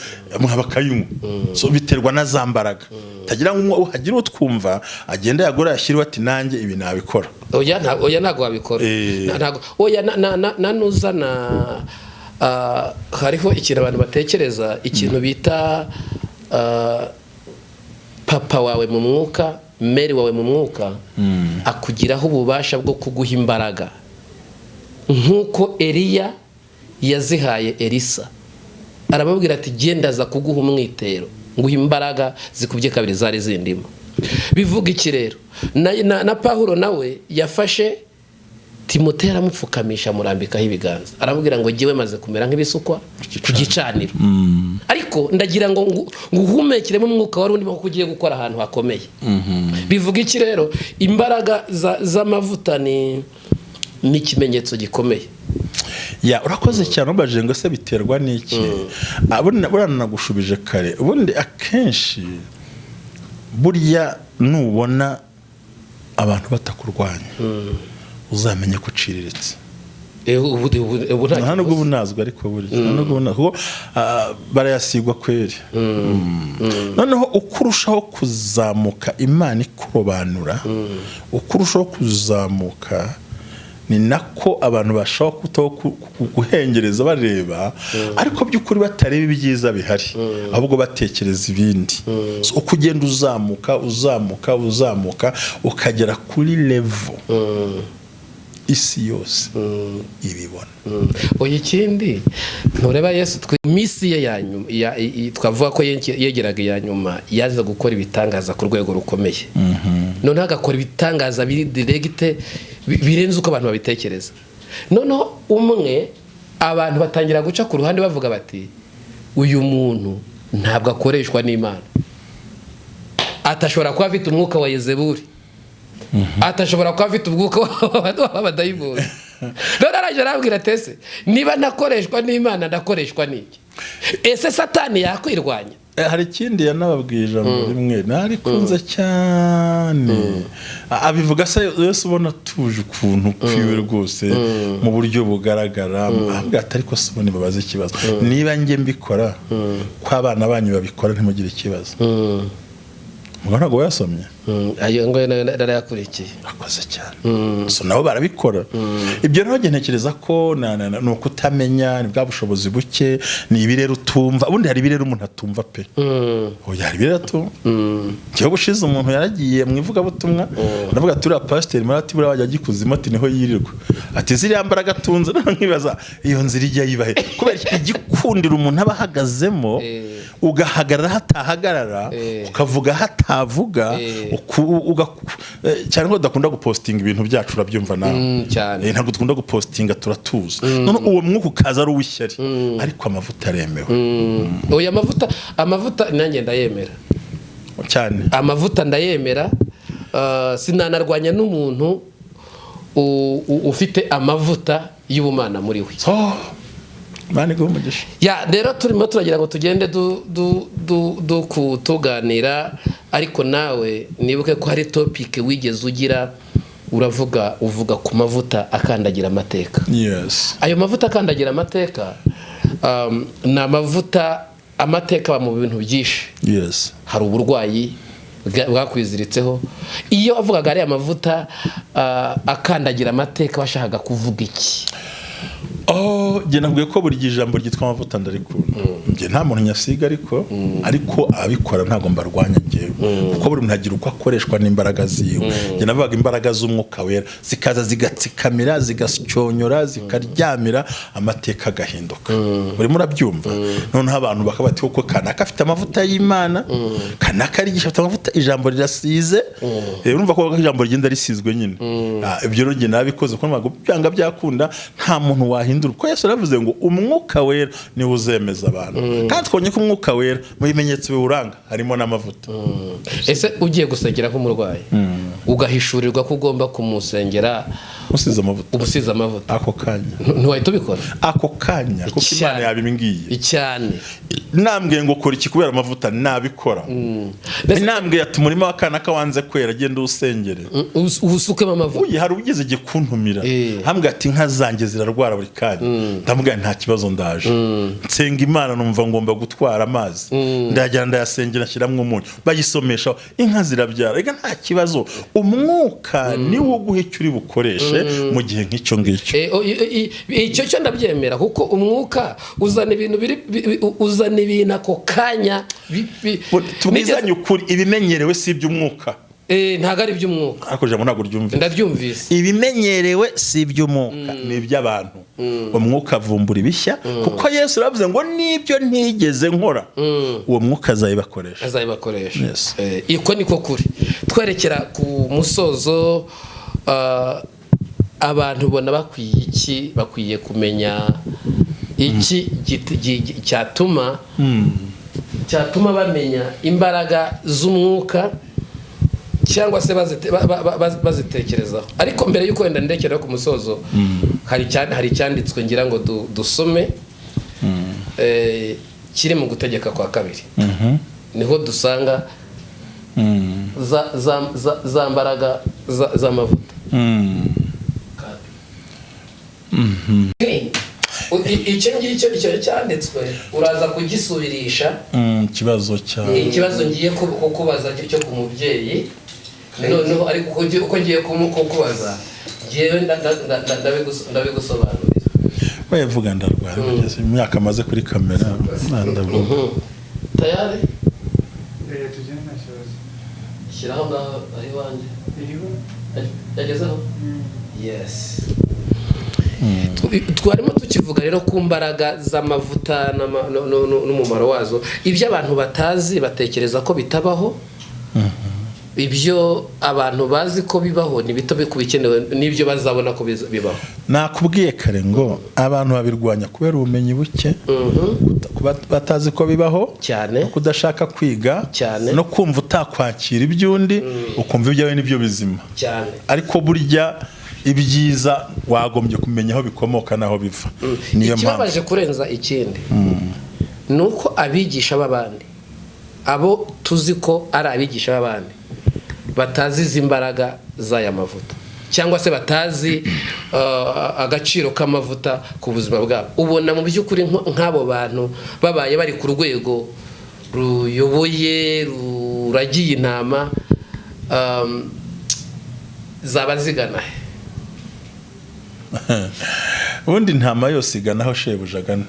bakayinywa. So biterwa na za mbaraga. Tagira ngo hagire utwumva agenda yagura yashyiriwe ati nanjye ibi nabikora. Oya, oya, ntabwo wabikora. Ntabwo, oya, na nuzana hariho ikintu abantu batekereza, ikintu bita papa wawe mu mwuka, mère wawe mu mwuka, akugiraho ububasha bwo kuguha imbaraga nk'uko Eliya yazihaye Elisa, aramubwira ati genda aza kuguha umwitero, nguha imbaraga zikubye kabiri zari zindimo. Bivuga iki rero? Na Pawulo nawe yafashe Timoteyo aramupfukamisha, amurambikaho ibiganza, aramubwira ngo jyewe maze kumera nk'ibisukwa ku gicaniro, ariko ndagira ngo nguhumekiremo umwuka wari urimo, kuko ugiye gukora ahantu hakomeye. Bivuga iki rero? Imbaraga z'amavuta ni ikimenyetso gikomeye. Ya, urakoze cyane. Ubajije ngo se biterwa n'iki? Buriya nagushubije kare. Ubundi akenshi burya nubona abantu batakurwanya, uzamenye ko uciriritse. Ubu nta Nta nubwo ubu nazwi, ariko burya nta nubwo ubu nazwi, kuko barayasigwa kweri. Noneho uko urushaho kuzamuka, Imana ikurobanura, uko urushaho kuzamuka ni nako abantu bashobora kutaho guhengereza bareba, ariko by'ukuri batareba ibyiza bihari, ahubwo batekereza ibindi. So, uko ugenda uzamuka, uzamuka, uzamuka, ukagera kuri level Isi yose ibibona. Oya, ikindi ntureba Yesu minsi ye ya nyuma, twavuga ko yegeraga iya nyuma, yaza gukora ibitangaza ku rwego rukomeye, noneho agakora ibitangaza biri direct, birenze uko abantu babitekereza. Noneho umwe, abantu batangira guca ku ruhande bavuga bati: "Uyu muntu ntabwo akoreshwa n'Imana, atashobora kuba afite umwuka wa Yezeburi, atashobora kuba afite umwuka w'abadayimoni." None arangije arabwira ati: "Ese niba ntakoreshwa n'Imana, ndakoreshwa n'iki? Ese Satani yakwirwanya?" Hari ikindi yanababwiye, ijambo rimwe narikunze cyane. Abivuga se Yesu ubona atuje ukuntu kwiwe rwose mu buryo bugaragara, avuga ati: "Ariko se ubundi babaze ikibazo, niba njye mbikora, ko abana banyu babikora ntimugire ikibazo?" Mugabo ntabwo wayasomye? Ayo ngo nayo narayakurikiye. Akoze cyane. So nabo barabikora. Ibyo rero njye ntekereza ko ni ukutamenya, ni bwa bushobozi buke, ni ibirere utumva. Ubundi hari ibirere umuntu atumva pe. Oya, hari ibirere atumva. Njyewe ubushize umuntu yaragiye mu ivugabutumwa, ndavuga ati: "Uriya pasiteri muri," ati, "buriya wajya ajya ikuzimu," ati, "niho yirirwa," ati, "ziriya mbaraga atunze." Nkibaza iyo nzira ijya yibahe, kubera iki? Igikundiro umuntu aba ahagazemo, ugahagarara hatahagarara, ukavuga hatavuga, cyane ko tudakunda gupostinga ibintu byacu, urabyumva nawe. Cyane. Ntabwo dukunda gupostinga, turatuza. None uwo mwuka ukaza ari uw'ishyari, ariko amavuta aremewe. Oya, amavuta nanjye ndayemera. Cyane. Amavuta ndayemera. Sinanarwanya n'umuntu ufite amavuta y'ubumana muri we. So Imana iguhe umugisha. Ya, rero turimo turagira ngo tugende tuganira, ariko nawe nibuke ko hari topic wigeze ugira, uravuga, uvuga ku mavuta akandagira amateka. Yes. Ayo mavuta akandagira amateka, ni amavuta, amateka aba mu bintu byinshi. Hari uburwayi bwakwiziritseho. Iyo wavugaga ariya mavuta akandagira amateka, washakaga kuvuga iki? Oh, njye nabwiye ko buri gihe ijambo ryitwa amavuta ndarikunda. Njye nta muntu nyasiga, ariko ababikora ntabwo mbarwanya njyewe, kuko buri muntu agira uko akoreshwa n'imbaraga ziwe. Njye navugaga imbaraga z'Umwuka Wera zikaza zigatsikamira, zigasyonyora, zikaryamira, amateka agahinduka. Urimo urabyumva? Noneho abantu bakaba bati: "Koko kanaka afite amavuta y'Imana, kanaka arigisha afite amavuta, ijambo rirasize." Urumva ko ijambo rigenda risizwe nyine. Ibyo rero njye nabikoze kuko ntabwo byanga byakunda nta muntu wahindura, kuko Yesu yaravuze ngo Umwuka Wera niwe uzemeza abantu, kandi twabonye ko Umwuka Wera mu bimenyetso biwuranga harimo n'amavuta. Ese ugiye gusengera nk'umurwayi, ugahishurirwa ko ugomba kumusengera Usize amavuta. Umusize amavuta. Ako kanya. Ntiwahita ubikora? Ako kanya, kuko Imana Cyane. yabimbwiye. Cyane. Nambwiye ngo kora iki kubera amavuta, nabikora. Nambwiye ati: "Umurima wa kanaka wanze kwera, genda uwusengere." Usukemo amavuta. Uye hari ugeze igihe kuntumira, ambwira ati: "Inka zanjye zirarwara buri kanya." Ndamubwira: "Nta kibazo, ndaje." Nsenga Imana, numva ngomba gutwara amazi, ndayajyana, ndayasengera, nshyiramo umunyu, bayisomesha, inka zirabyara. Reka, nta kibazo, umwuka niwo uguha icyo uri bukoreshe mu gihe nk'icyo ngicyo. Icyo cyo ndabyemera, kuko umwuka uzana ibintu biri uzana ibintu ako kanya Tubwizanye ukuri, ibimenyerewe si iby'umwuka. Ntabwo ari iby'umwuka. Ariko ijambo ntabwo ryumvise. Ndaryumvise. Ibimenyerewe si iby'umwuka, ni iby'abantu. Umwuka avumbura ibishya, kuko Yesu yaravuze ngo n'ibyo ntigeze nkora, uwo mwuka azabibakoresha. Azabibakoresha. Yes. Uko niko kuri. Twerekera ku musozo, abantu ubona bakwiye iki, bakwiye kumenya iki cyatuma bamenya imbaraga z'umwuka, cyangwa se bazitekerezaho? Ariko mbere y'uko wenda ndekera ku musozo, hari icyanditswe ngira ngo dusome, kiri mu Gutegeka kwa Kabiri, niho dusanga za mbaraga z'amavuta. Icyo ngicyo, icyo cyanditswe uraza kugisubirisha. Ikibazo cya Ikibazo ngiye kukubaza cyo ku mubyeyi noneho, ariko uko ngiye kukubaza ngewe ndabigusobanurira. We vuga, ndarwara kugeza imyaka amaze kuri kamera, ndavuga. Tayari? Tugende, nta kibazo. Shyiraho ngaho, aho iwanjye. Iriho. Yagezeho. Yes. Twarimo tukivuga rero ku mbaraga z'amavuta n'umumaro wazo. Ibyo abantu batazi batekereza ko bitabaho, ibyo abantu bazi ko bibaho ni bito ku bikenewe n'ibyo bazabona ko bibaho. Nakubwiye kare ngo abantu babirwanya kubera ubumenyi buke, kuba batazi ko bibaho Cyane. no kudashaka kwiga Cyane. no kumva utakwakira iby'undi, ukumva ibyawe nibyo bizima. Cyane. Ariko burya ibyiza wagombye kumenya aho bikomoka n'aho biva. Niyo mpamvu Ikibabaje kurenza ikindi ni uko abigisha b'abandi, abo tuzi ko ari abigisha b'abandi, batazi izi mbaraga z'aya mavuta, cyangwa se batazi agaciro k'amavuta ku buzima bwabo. Ubona mu by'ukuri nk'abo bantu babaye bari ku rwego ruyoboye, ruragiye intama, zaba zigana he? Ubundi intama yose igana aho shebuja agana.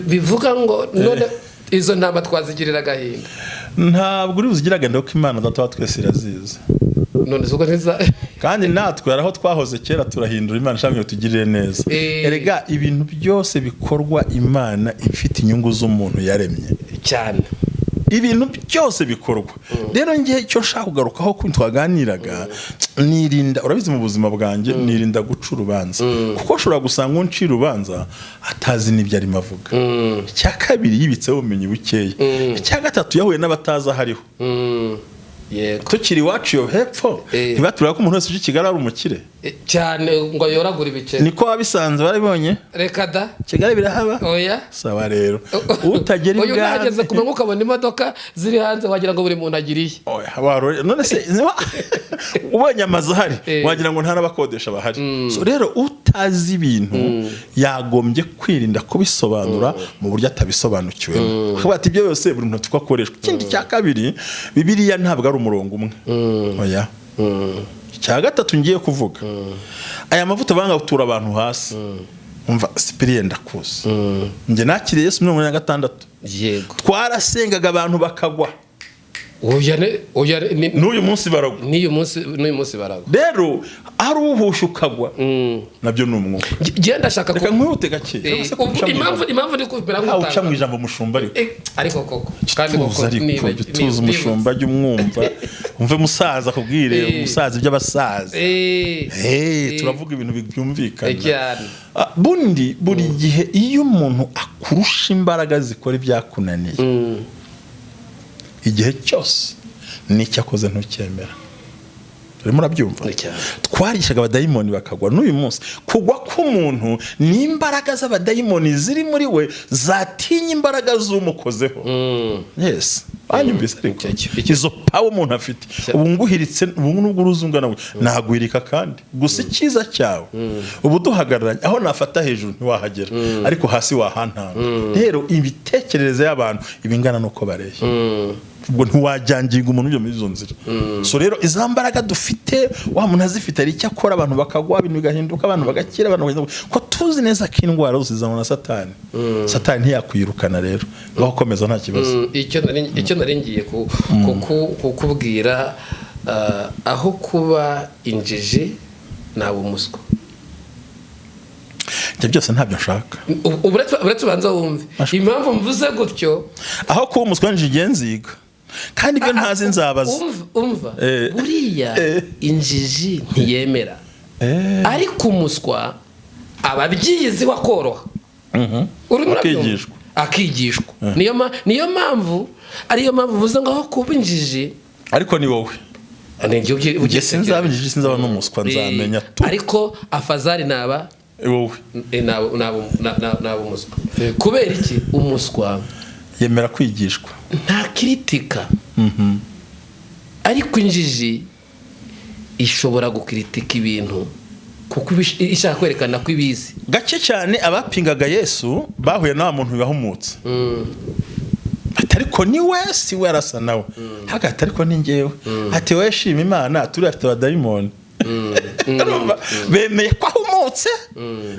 Bivuga ngo none izo ntama twazigirira agahinda? Ntabwo uri buzigire agahinda, kuko Imana Data wa twese irazizi. None ubwo ntiza Kandi natwe hari aho twahoze kera, turahindura, Imana ishaka ngo tugirire neza. Erega ibintu byose bikorwa, Imana ifite inyungu z'umuntu yaremye. Cyane. Ibintu byose bikorwa rero, ngewe icyo nshaka kugarukaho ko twaganiraga, nirinda, urabizi, mu buzima bwanjye nirinda guca urubanza, kuko ushobora gusanga uncira urubanza atazi n'ibyo arimo avuga. Icya kabiri, yibitseho ubumenyi bukeya. Icya gatatu, yahuye n'abatazi aho ariho. Yego. Tukiri iwacu iyo hepfo, ntibatubwira ko umuntu wese uje i Kigali ari umukire? Cyane, ngo yoragure ibiceri. Niko wabisanze, barabibonye? Reka da. Kigali birahaba. Oya. Sawa rero, utagera Oya, unahageze ibwami ku manywa ukabona imodoka ziri hanze, wagira ngo buri muntu agiriye. Oya, none se ubonye amazu ahari, wagira ngo nta n'abakodesha bahari? So rero utazi ibintu yagombye kwirinda kubisobanura mu buryo atabisobanukiwemo, akavuga ati ibyo byose buri muntu uko akoreshwa. Ikindi cya kabiri, Bibiliya ntabwo ari umurongo umwe, oya. Icya gatatu ngiye kuvuga, aya mavuta banga gutura abantu hasi. Umva Sipiriye, ndakuzi, njye nakiriye Yesu 46. Twarasengaga abantu bakagwa. Oya, oya, N'uyu munsi baragwa. N'uyu munsi baragwa. Rero ari uhushya ukagwa, nabyo ni umwuka. Njye ndashaka Reka nkwihute gake. Impamvu ndi kubera Ntawe uca mu nk'utanga ijambo mushumba, ariko Ariko koko, kandi koko tuza, ariko jya utuza umushumba, jya umwumva, umve musaza akubwire. Umusaza, iby'abasaza. Turavuga ibintu byumvikana. Cyane. Ah, bundi buri gihe iyo umuntu akurusha imbaraga zikora ibyakunaniye, igihe cyose n'icyo akoze ntucyemera. Urimo urabyumva? Cyane. Twarishaga abadayimoni bakagwa. N'uyu munsi kugwa k'umuntu ni imbaraga z'abadayimoni ziri muri we zatinya imbaraga z'umukozeho. Yes, banyumvise? Ariko izo power umuntu afite, ubu nguhiritse, ubu nubwo uruzungana nagwirika, kandi gusa icyiza cyawe ubu duhagararanye, aho nafata hejuru ntiwahagera, ariko hasi wahantanga. Rero imitekerereze y'abantu iba ingana n'uko bareshya, ubwo ntiwajyanginga umuntu ujya muri izo nzira. So rero iza mbaraga dufite, wa muntu azifite, hari icyo akora, abantu bakagwa, ibintu bigahinduka, abantu bagakira, abantu bagahinduka, ko tuzi neza ko indwara zose zizanwa na Satani. Satani ntiyakwirukana rero, ngaho komeza, nta kibazo. Icyo nari ngiye kukubwira, aho kuba injiji naba umuswa. Ibyo byose ntabyo nshaka. Uretse ubanza wumve impamvu mvuze gutyo. Aho kuba umuswa, njye nziga, kandi ibyo ntazi nzabaza. Umva, buriya injiji ntiyemera, ariko umuswa aba abyiyiziho akoroha. Urimo urabyumva? Akigishwa. Akigishwa. Niyo mpamvu, ariyo mpamvu mvuze ngo aho kuba injiji. Ariko ni wowe. Ni njye Njye sinzaba injiji, sinzaba n'umuswa, nzamenya tu. Ariko afazari naba Wowe. Naba umuswa. Kubera iki? Umuswa yemera kwigishwa. Nta kiritika, ariko injiji ishobora gukiritika ibintu kuko ishaka kwerekana ko ibizi. Gake cyane abapingaga Yesu bahuye na wa muntu wahumutse, ati ariko ni we, si we, arasa nawe hagati, ariko ni njyewe. Ati wowe shima Imana, turi afite abadayimoni. Urumva? Bemeye ko ahumutse,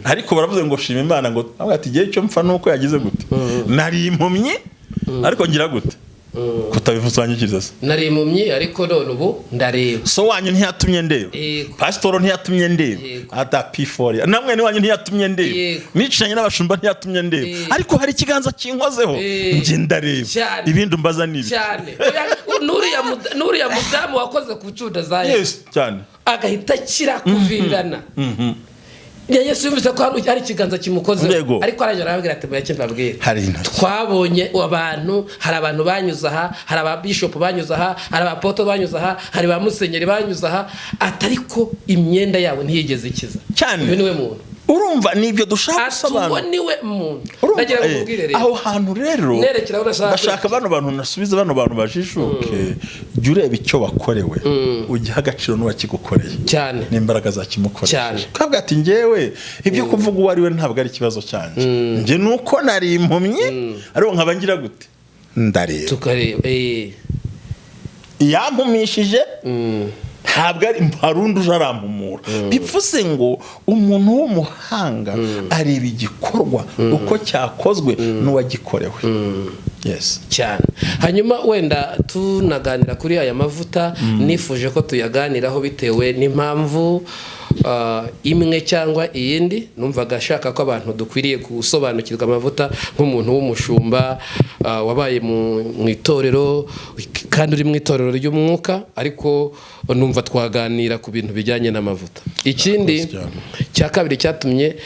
ariko baravuze ngo shima Imana, ngo avuga ati igihe cyo mpfa nuko yagize gute, nari impumyi ariko ngira gute. Kutabivuze se? Nari impumyi, ariko none ubu ndareba. So wanyu ntiyatumye ndeba? Yego. Pasitoro ntiyatumye ndeba? Yego. Ata P4 namwe ni wanyu ntiyatumye ndeba? Yego. Nicaranye n'abashumba ntiyatumye ndeba? Yego. Ariko hari ikiganza kinkozeho, njye ndareba. Cyane. Ibindi umbaza ni ibi. Cyane. Oya, n'uriya mudamu wakoze ku ncunda za Yesu, Yes, cyane. agahita akira kuvirirana. Ya Yesu yumvise ko hari ikiganza kimukozeho, Yego. ariko arangije arababwira ati: "Mureke mbabwire." Hari intoki. Twabonye abantu, hari abantu banyuze aha, hari ababishopu banyuze aha, hari abapoto banyuze aha, hari ba musenyeri banyuze aha, atariko imyenda yabo ntiyigeze ikiza. Cyane. Uyu niwe muntu. Urumva nibyo dushaka Ati uwo gusobanura. niwe muntu. Urumva, Ndagira ngo nkubwire rero. Aho hantu rero Nerekera aho nashaka. Ndashaka bano bantu, nasubize bano bantu bajijuke. Jya ureba icyo wakorewe, ugihe agaciro n'uwakigukoreye Cyane. n'imbaraga zakimukoreye. Cyane. Kavuga ati: "Njyewe ibyo kuvuga uwo ari we ntabwo ari ikibazo cyanjye. Njye ni uko nari impumyi, ariko nkaba ngira gute? Ndareba." Tukareba. Yampumishije ntabwo ari, hari undi uje arampumura. Bivuze ngo umuntu w'umuhanga areba igikorwa uko cyakozwe n'uwagikorewe. Yes. Cyane. Hanyuma wenda tunaganira kuri aya mavuta, nifuje ko tuyaganiraho bitewe n'impamvu imwe cyangwa iyindi. Numvaga ashaka ko abantu dukwiriye gusobanukirwa amavuta, nk'umuntu w'umushumba wabaye mu itorero kandi uri mu itorero ry'umwuka, ariko numva twaganira ku bintu bijyanye n'amavuta. Ikindi Murakoze cyane. cya kabiri cyatumye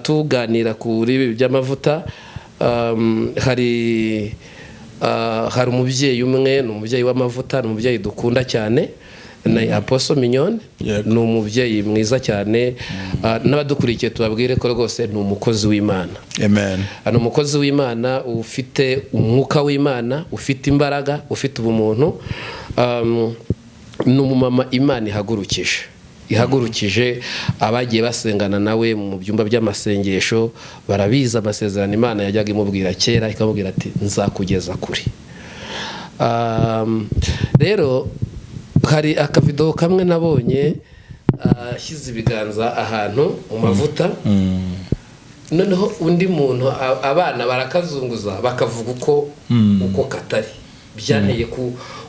tuganira kuri ibi by'amavuta, hari umubyeyi umwe, ni umubyeyi w'amavuta, ni umubyeyi dukunda cyane, ni Apostle Mignone. Yego. Ni umubyeyi mwiza cyane. N'abadukurikiye tubabwire ko rwose ni umukozi w'Imana. Amen. Ni umukozi w'Imana ufite umwuka w'Imana, ufite imbaraga, ufite ubumuntu. Ni umumama Imana ihagurukije. Abagiye basengana nawe mu byumba by'amasengesho barabizi amasezerano Imana yajyaga imubwira kera, ikamubwira ati: "Nzakugeza kure." Rero hari akavido kamwe nabonye ashyize ibiganza ahantu mu mavuta, noneho undi muntu, abana barakazunguza bakavuga uko katari. Byanteye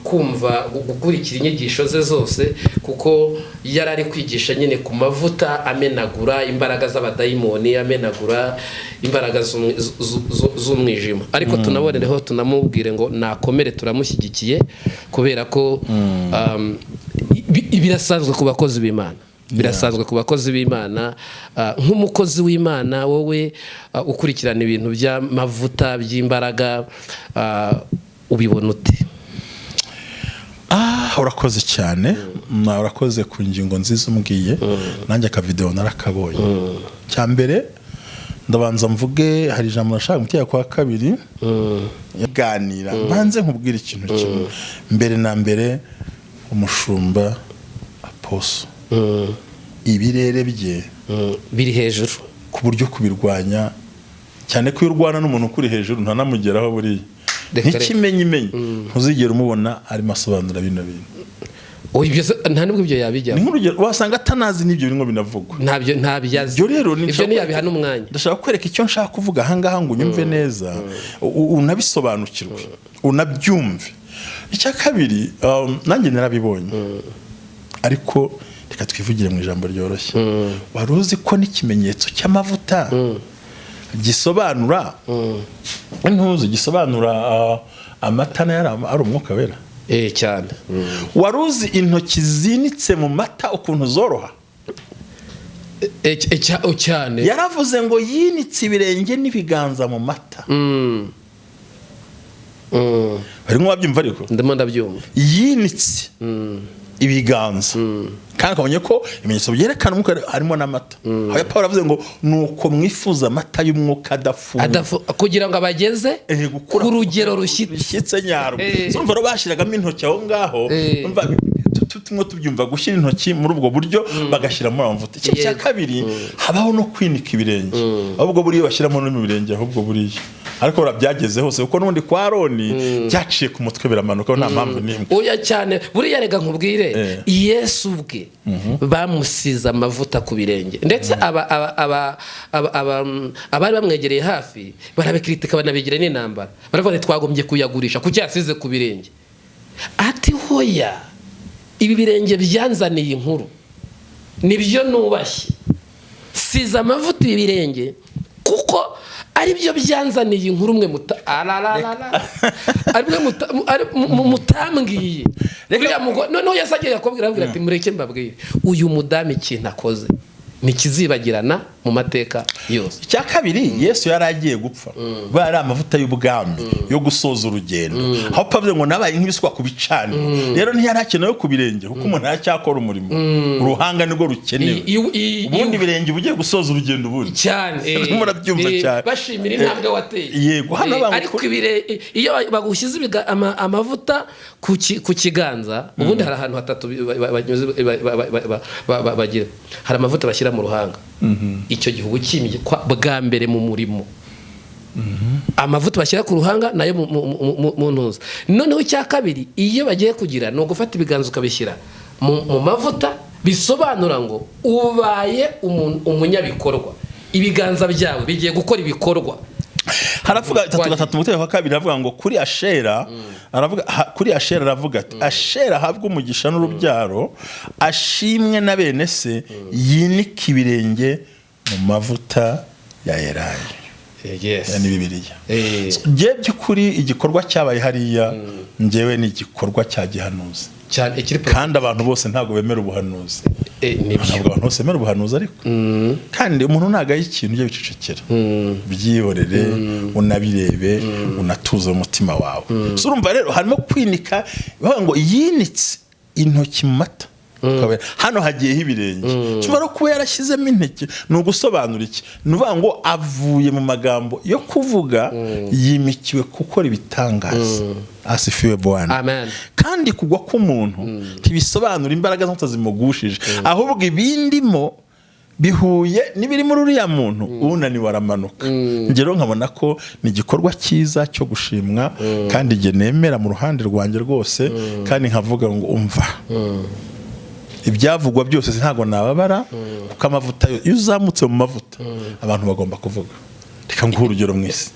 kumva gukurikira inyigisho ze zose, kuko yari ari kwigisha nyine ku mavuta amenagura imbaraga z'abadayimoni, amenagura imbaraga z'umwijima. Ariko tunabonereho tunamubwire ngo nakomere, turamushyigikiye, kubera ko birasanzwe ku bakozi b'Imana, birasanzwe ku bakozi b'Imana. Nk'umukozi w'Imana, wowe ukurikirana ibintu by'amavuta, by'imbaraga, ubibona ute? Ah, urakoze cyane. Urakoze ku ngingo nziza umbwiye. Nanjye akavidewo narakabonye. Cya mbere ndabanza mvuge, hari ijambo nashaka mu kwa kabiri ganira. Mbanze nkubwire ikintu kimwe mbere na mbere: umushumba Apostle, ibirere bye Biri hejuru. ku buryo kubirwanya cyane, ko iyo urwana n'umuntu ukuri hejuru ntanamugeraho buriya. Reka reka. Ntikimenyimenyi, ntuzigera umubona arimo asobanura bino bintu. Oya, ibyo nta nubwo ibyo Ni yabijyamo. nk'urugero, wasanga atanazi n'ibyo birimo binavugwa. Ntabyo, ntabyo azi. Ibyo rero ni Ibyo ntiyabiha n'umwanya. Ndashaka kwereka icyo nshaka kuvuga ahangaha ngo unyumve neza, unabisobanukirwe, unabyumve. Icya kabiri, nanjye narabibonye, ariko reka twivugire mu ijambo ryoroshye. Wari uzi ko n'ikimenyetso cy'amavuta gisobanura, ntuzi, gisobanura amata nayo ari umwuka wera? Eh, cyane. Wari uzi intoki zinitse mu mata ukuntu zoroha? Oh, cyane. Yaravuze ngo yinitse ibirenge n'ibiganza mu mata. Barimo babyumva ariko? Ndimo ndabyumva. Yinitse ibiganza, kandi ukabonye ko ibimenyetso byerekana umwuka harimo n'amata, aho Paul avuze ngo nuko mwifuza amata y'umwuka adafunze. Kugira ngo abageze gukura ku rugero rushyitse. Rushyitse nyarwo. Urumva rero bashyiragamo intoki aho ngaho. Urumva tumwe tubyumva, gushyira intoki muri ubwo buryo, bagashyiramo amavuta. Ikindi cya kabiri, habaho no kwinika ibirenge. Ahubwo buriya bashyiramo no mu birenge, ahubwo buriya Ariko urabyageze hose, kuko n'ubundi kwa Aroni byaciye ku mutwe biramanuka, nta mpamvu n'imwe. Oya cyane, buriya rega nkubwire, Yesu ubwe bamusize amavuta ku birenge, ndetse abari bamwegereye hafi barabikritika, banabigira n'intambara, baravuga ati twagombye kuyagurisha, kuki yasize ku birenge? Ati hoya, ibi birenge byanzaniye inkuru, nibyo nubashye, size amavuta ibi birenge kuko aribyo byanzaniye inkuru, mwe muta arararara ari mwe mutambwiye. Uriya mugore noneho Yesu agiye akubwira, ababwira ati mureke mbabwire, uyu mudamu ikintu akoze ntikizibagirana mu mateka yose. Icya kabiri, Yesu yari agiye gupfa, bari ari amavuta y'ubwami yo gusoza urugendo, aho Pawulo ngo nabaye nk'ibisukwa ku bicaniro. Rero ntiyari akenewe ku birenge, kuko umuntu aracyakora umurimo, uruhanga nirwo rukenewe. Ubundi ibirenge uba ugiye gusoza urugendo ubundi. Cyane. Murabyumva cyane. Bashimira intambwe wateye. Yego, hano Ariko iyo bagushyize amavuta ku kiganza, ubundi hari ahantu hatatu bagira, hari amavuta bashyira mu ruhanga, icyo gihe uba ukimye bwa mbere mu murimo, amavuta bashyira ku ruhanga nayo mu ntuza. Noneho icya kabiri, iyo bagiye kugira ni ugufata ibiganza ukabishyira mu mavuta, bisobanura ngo ubaye umunyabikorwa, ibiganza byawe bigiye gukora ibikorwa. Haravuga 33 mu wa kabiri, aravuga ngo kuri Ashera, aravuga kuri Ashera, aravuga ati Ashera ahabwe umugisha n'urubyaro, ashimwe na bene se, yinike ibirenge mu mavuta ya Elayo. Yes. Ni Bibiliya. So, njye by'ukuri igikorwa cyabaye hariya, njyewe ni igikorwa cya gihanuzi. Cyane ikiri. Kandi abantu bose ntabwo bemera ubuhanuzi. Nibyo. Ntabwo abantu bose bemera ubuhanuzi, ariko kandi umuntu ntabwo ari ikintu ujya wicecekera, byihorere, unabirebe, unatuze umutima wawe. So urumva rero harimo kwinika, bavuga ngo yinitse intoki mu mata. Hano hagiyeho ibirenge, ushobora kuba yarashyizemo intoki, ni ugusobanura iki? Ni ukuvuga ngo avuye mu magambo yo kuvuga, yimikiwe gukora ibitangaza. Asifiwe Bwana. Amen. Kandi kugwa k'umuntu ntibisobanura imbaraga zose zimugushije, ahubwo ibindimo bihuye n'ibiri muri uriya muntu, unaniwe aramanuka. Njye rero nkabona ko ni igikorwa cyiza cyo gushimwa, kandi njye nemera mu ruhande rwanjye rwose, kandi nkavuga ngo umva, ibyavugwa byose ntabwo nababara, kuko amavuta yo, iyo uzamutse mu mavuta, abantu bagomba kuvuga. Reka nguhe urugero mu isi,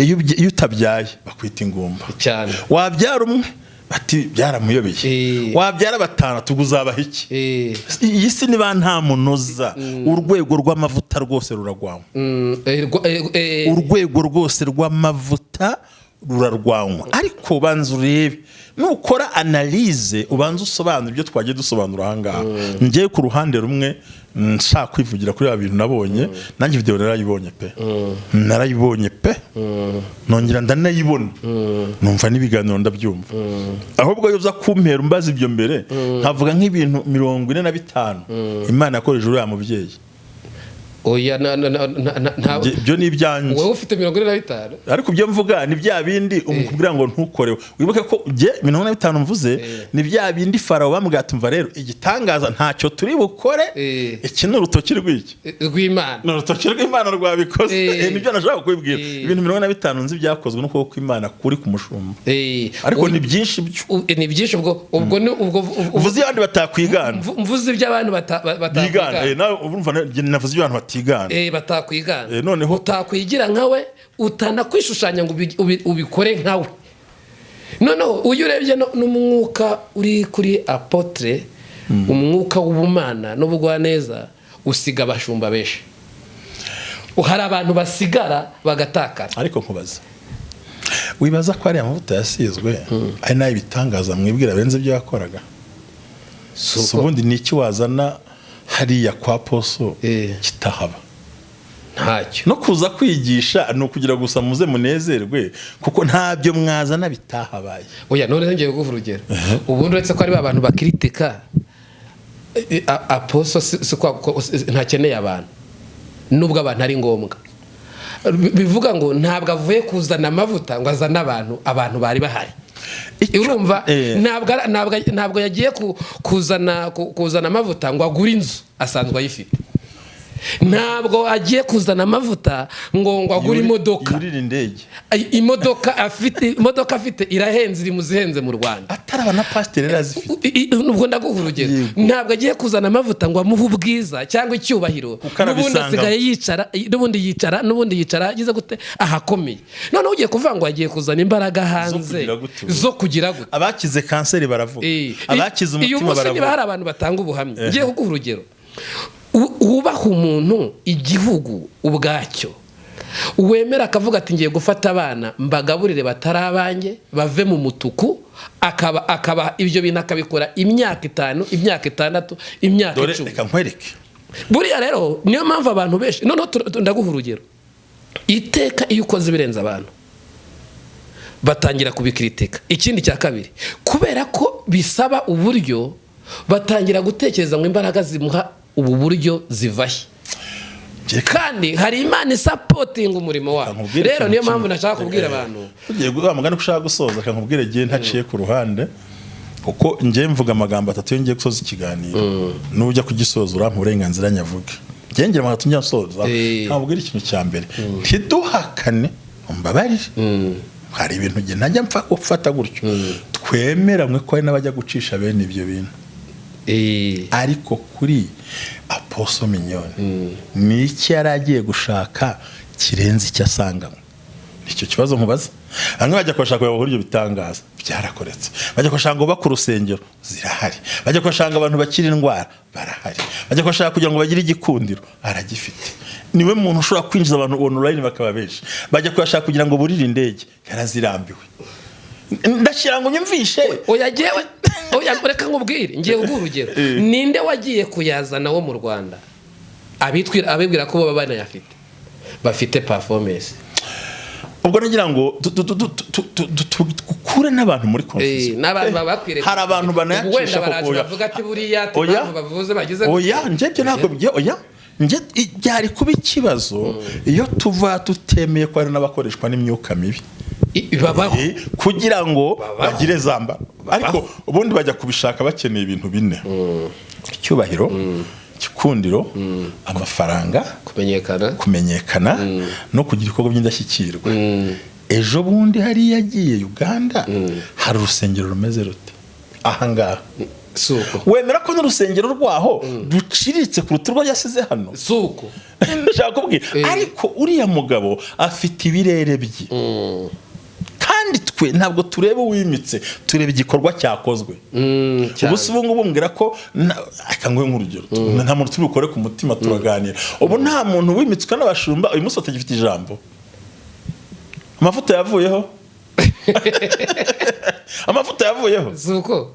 iyo utabyaye bakwita ingumba. Cyane. Wabyara umwe, bati byaramuyobeye. Wabyara batanu, tuguzabaha iki? Iyi si niba nta munoza, urwego rw'amavuta rwose ruragwanywa. Urwego rwose rw'amavuta rurarwanywa, ariko banza urebe, nukora analyse ubanza usobanura ibyo twagiye dusobanura ahangaha. Njyewe ku ruhande rumwe nshaka kwivugira kuri bintu nabonye, nanjye video narayibonye pe, narayibonye pe, nongera ndanayibona, numva n'ibiganiro ndabyumva. Ahubwo iyo uza kumpera umbaza ibyo mbere, nkavuga nk'ibintu 45 Imana yakoresheje uriya mubyeyi. Oya, na na na na na Ibyo ni ibyanjye. Wowe ufite 45. Ariko ibyo mvuga ni bya bindi umukubwira ngo ntukore. Wibuke ko jye 45 mvuze ni bya bindi Farawo bamubwira ati mva rero igitangaza ntacyo turi bukore, iki ni urutoki rw'iki? Rw'Imana. Ni urutoki rw'Imana rwabikoze. Nibyo nashaka kubibwira. Ibintu 45 nzi byakozwe n'ukuboko kw'Imana kuri ku mushumba, ariko ni byinshi byo. Ni byinshi, ubwo ni ubwo Uvuze iyo abandi batakwigana. Mvuze iby'abantu bigana. Batakwigana. Nawe urumva navuze ibyo abantu batigana. Batakwigana. Noneho- Utakwigira nkawe, utanakwishushanya ngo ubikore nkawe. Noneho uyu urebye n'umwuka uri kuri apôtre, umwuka w'ubumana n'ubugwaneza usiga abashumba benshi, hari abantu basigara bagatakara. Ariko nkubaza, wibaza ko ariya mavuta yasizwe ari nayo ibitangaza mwibwira benze ibyo yakoraga? Si Si ubundi ni iki wazana hariya kwa poso kitahaba? Ntacyo. No kuza kwigisha ni ukugira gusa muze munezerwe, kuko ntabyo mwazana bitahabaye. Oya, none ngiye kuguha urugero. Ubundi uretse ko ari ba bantu bakiritika, aposo si ntakeneye abantu, nubwo abantu ari ngombwa. Bivuga ngo ntabwo avuye kuzana amavuta ngo azane abantu, abantu bari bahari. Urumva, ntabwo yagiye kuzana amavuta ngo agure inzu, asanzwe ayifite. Ntabwo agiye kuzana amavuta ngo agure imodoka. Yurira indege. Imodoka afite irahenze, iri mu zihenze mu Rwanda. Ataraba na pasiteri yari azifite. Ubwo ndaguha urugero. Ntabwo agiye kuzana amavuta ngo amuhe ubwiza cyangwa icyubahiro. Kuko N'ubundi arabisangamo. asigaye yicara, n'ubundi yicara, n'ubundi yicara agize gute ahakomeye. Noneho ugiye kuvuga ngo agiye kuzana imbaraga hanze kugira gute? Zo kugira gute? Abakize kanseri baravuga, abakize Uyu umutima munsi niba baravuga. hari abantu batanga ubuhamya, ngiye kuguha urugero. Wubaha umuntu, igihugu ubwacyo wemera, akavuga ati: "Ngiye gufata abana mbagaburire batari abanjye, bave mu mutuku," akaba ibyo bintu akabikora imyaka 5, imyaka 6, imyaka Dore 10. Reka nkwereke. Buriya rero niyo mpamvu abantu benshi, noneho ndaguha urugero, iteka iyo ukoze ibirenze abantu batangira kubikiritika. Ikindi cya kabiri, kubera ko bisaba uburyo, batangira gutekereza ngo imbaraga zimuha ubu buryo zivahe? Kandi hari Imana isupportinga umurimo wabo. Nkubwire Rero ikintu niyo mpamvu kimwe. nashaka kubwira abantu. Ugiye wa mugani ko ushaka gusoza, reka nkubwire igihe ntaciye ku ruhande, kuko njye mvuga amagambo atatu iyo ngiye gusoza ikiganiro. Nujya kugisoza urampa uburenganzira nyavuge. Njye ngira amagambo atatu njya nsoza. Nkabwira ikintu cya mbere: ntiduhakane, umbabarire, hari ibintu njye ntajya mpfa gufata gutyo. Twemeramwe ko hari n'abajya gucisha bene ibyo bintu, ariko kuri Apostle Mignone ni iki yari agiye gushaka kirenze icyo asanganywe? Icyo kibazo nkubaza. Bamwe bajya kubashaka kugira ngo ibyo bitangaza byarakoretse, bajya kubashaka ngo bubake urusengero, zirahari, bajya kubashaka abantu bakira indwara, barahari, bajya kubashaka kugira ngo bagire igikundiro, aragifite, niwe muntu ushobora kwinjiza abantu online bakaba benshi, bajya kubashaka kugira ngo burire indege, yarazirambiwe. Ndashyira ngo nyumvishe. Oya, jyewe oya, reka nkubwire. Ngiye kuguha urugero. Ninde wagiye kuyazana wo mu Rwanda? Abitwira, abibwira ko baba banayafite, bafite performance. Ubwo nagira ngo dukure n'abantu muri confusion. N'abantu baba bakwiriye. Hari abantu Ubu wenda banayacisha baraje koko, oya. bavuga ati buriya ati Oya. impamvu bavuze bagize. Oya, njye ibyo ntabwo bijya, oya. Njye byari kuba ikibazo iyo tuva tutemeye ko hari n'abakoreshwa n'imyuka mibi. Babaho. Kugira ngo Babaho. bagire zamba, ariko ubundi bajya kubishaka bakeneye ibintu bine: icyubahiro, igikundiro, amafaranga, kumenyekana. Kumenyekana no kugira ibikorwa by'indashyikirwa. Ejo bundi hariya yagiye Uganda, hari urusengero rumeze rute ahangaha? Si uko. Wemera ko n'urusengero rwaho ruciriritse kuruta urwo yasize hano? Si uko. Ndashaka kubwira, ariko uriya mugabo afite ibirere bye, kandi twe ntabwo tureba uwimitse, tureba igikorwa cyakozwe. Cyane. Ubu si ubu ngubu mbwira ko reka nguhe nk'urugero, nta muntu turi bukore ku mutima, turaganira. Ubu nta muntu wimitswe n'abashumba uyu munsi batagifite ijambo. Amavuta yavuyeho, amavuta yavuyeho. Si uko.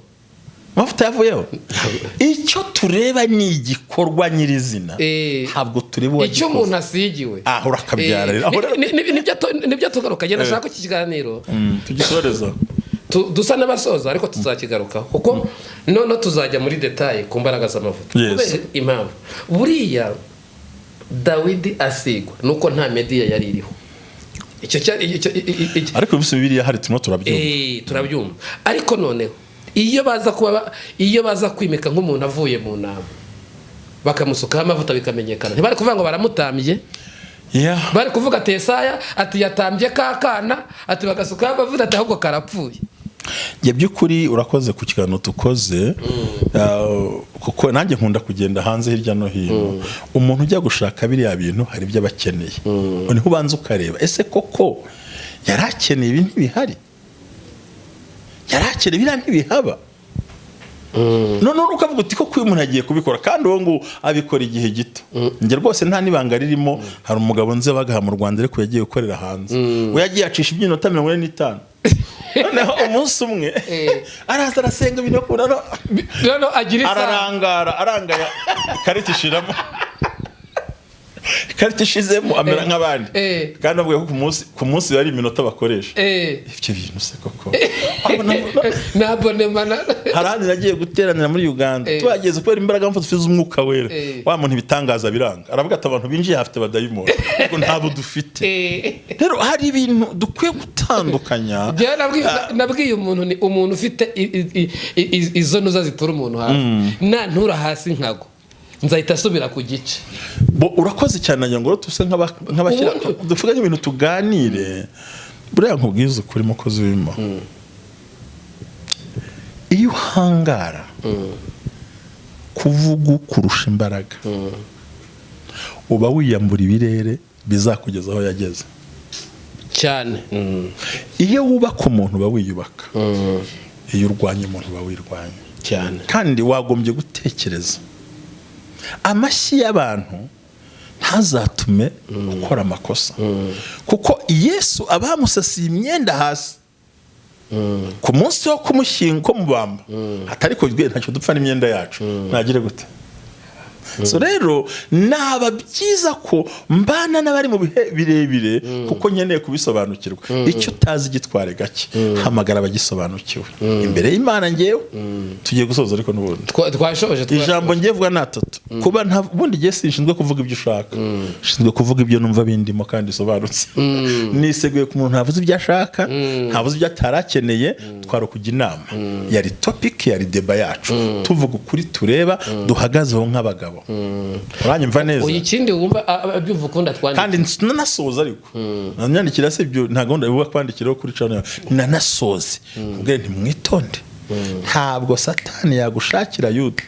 Amavuta yavuyeho. Icyo tureba ni igikorwa nyirizina, ntabwo tureba Icyo uwagikoze. umuntu asigiwe. Aho urakabyara rero. Aho rero Nibyo tugaruka. Genda nashaka ko iki kiganiro Tugisoreza. Dusa n'abasoza, ariko tuzakigarukaho, kuko noneho tuzajya muri détails ku mbaraga z'amavuta. Kubera impamvu buriya Dawidi asigwa nuko nta media yari iriho. Icyo cyari Ariko uyu Bibiliya hari, turimo turabyumva. Turabyumva, ariko noneho iyo baza kwimika nk'umuntu avuye mu nama, bakamusukaho amavuta bikamenyekana, ntibari kuvuga ngo baramutambye. Bari kuvuga ati Yesaya ati yatambye ka kana, ati bagasukaho amavuta, ati ahubwo karapfuye. Njye by'ukuri urakoze ku kiganiro tukoze, kuko nanjye nkunda kugenda hanze hirya no hino. Umuntu ujya gushaka biriya bintu hari ibyo aba akeneye, niho ubanza ukareba: ese koko yari akeneye ibi? Ntibihari. Yari akeneye biriya? Ntibihaba. Noneho ukavuga uti koko uyu muntu agiye kubikora, kandi uwo nguwo abikora igihe gito. Njye rwose nta n'ibanga ririmo, hari umugabo nzi wabagaha mu Rwanda ariko yagiye gukorera hanze, we yagiye acisha iby'inota 45, noneho umunsi umwe araza arasenga ibintu Noneho agira isaha. Ararangara, arangaya, ikarita ishiramo. Ikarita ishizemo amera nk'abandi, kandi avuga ko ku munsi yari iminota bakoresha. Ibyo bintu se koko? Na abonnement Hari ahandi nagiye guteranira muri Uganda, tuhageze kubera imbaraga mfa dufite z'umwuka wera, wa muntu ibitangaza biranga, aravuga ati: "Abantu binjiye hafite abadayimoni," ngo ntabwo dufite. Rero hari ibintu dukwiye gutandukanya. Njyewe nabwiye umuntu, ni umuntu ufite izo ntuza zitura umuntu hasi, nantura hasi nkago. Nzahita asubira ku gice. Bo, urakoze cyane. Nagira ngo tuse nk'abashyira duvuge nk'ibintu tuganire. Buriya nkubwize ukuri, mukozi w'Imana, iyo uhangara kuvuga kurusha imbaraga, uba wiyambura ibirere bizakugeza aho yageze. Cyane. Iyo wubaka umuntu, uba wiyubaka. Iyo urwanya umuntu, uba wirwanya. Kandi wagombye gutekereza, amashyi y'abantu ntazatume ukora amakosa, kuko Yesu abamusasiye imyenda hasi ku munsi wo kumushyinga, ko mubamba hatari kujwe, ntacyo dupfa n'imyenda yacu, ntagire gute. So rero naba byiza ko mbana n'abari mu bihe birebire, kuko nkeneye kubisobanukirwa. Icyo utazi gitware gake, hamagara abagisobanukiwe imbere y'Imana. Ngewe tugiye gusoza, ariko n'ubundi Twashoje. Ijambo ngiye vuga ni atatu. Kuba nta ubundi ngiye, sinshinzwe kuvuga ibyo ushaka, nshinzwe kuvuga ibyo numva bindimo kandi bisobanutse. Niseguye ku muntu ntavuze ibyo ashaka, ntavuze ibyo atarakeneye. Twari ukujya inama, yari topic, yari débat yacu, tuvuga ukuri tureba duhagazeho nk'abagabo. Uranyumva neza? Uyu ikindi wumva abyumva ukunda twandike. Kandi nanasoza, ariko nanyandikira, si ibyo, nta gahunda ivuga kwandikiraho kuri channel. Nanasoze ubwe, ntimwitonde, ntabwo Satani yagushakira Yuda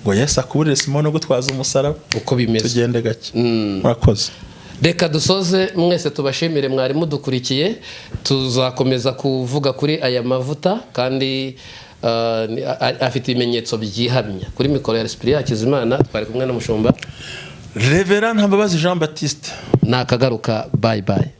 ngo Yesu akuburire Simoni gutwaza umusaraba. Uko bimeze. Tugende gake, murakoze. Reka dusoze, mwese tubashimire mwari mudukurikiye. Tuzakomeza kuvuga kuri aya mavuta, kandi afite ibimenyetso byihamya. Kuri mikoro ya Sipiriya Hakizimana, twari kumwe n'umushumba Reverend Ntambabazi Jean Baptiste. Nakagaruka, bye bye.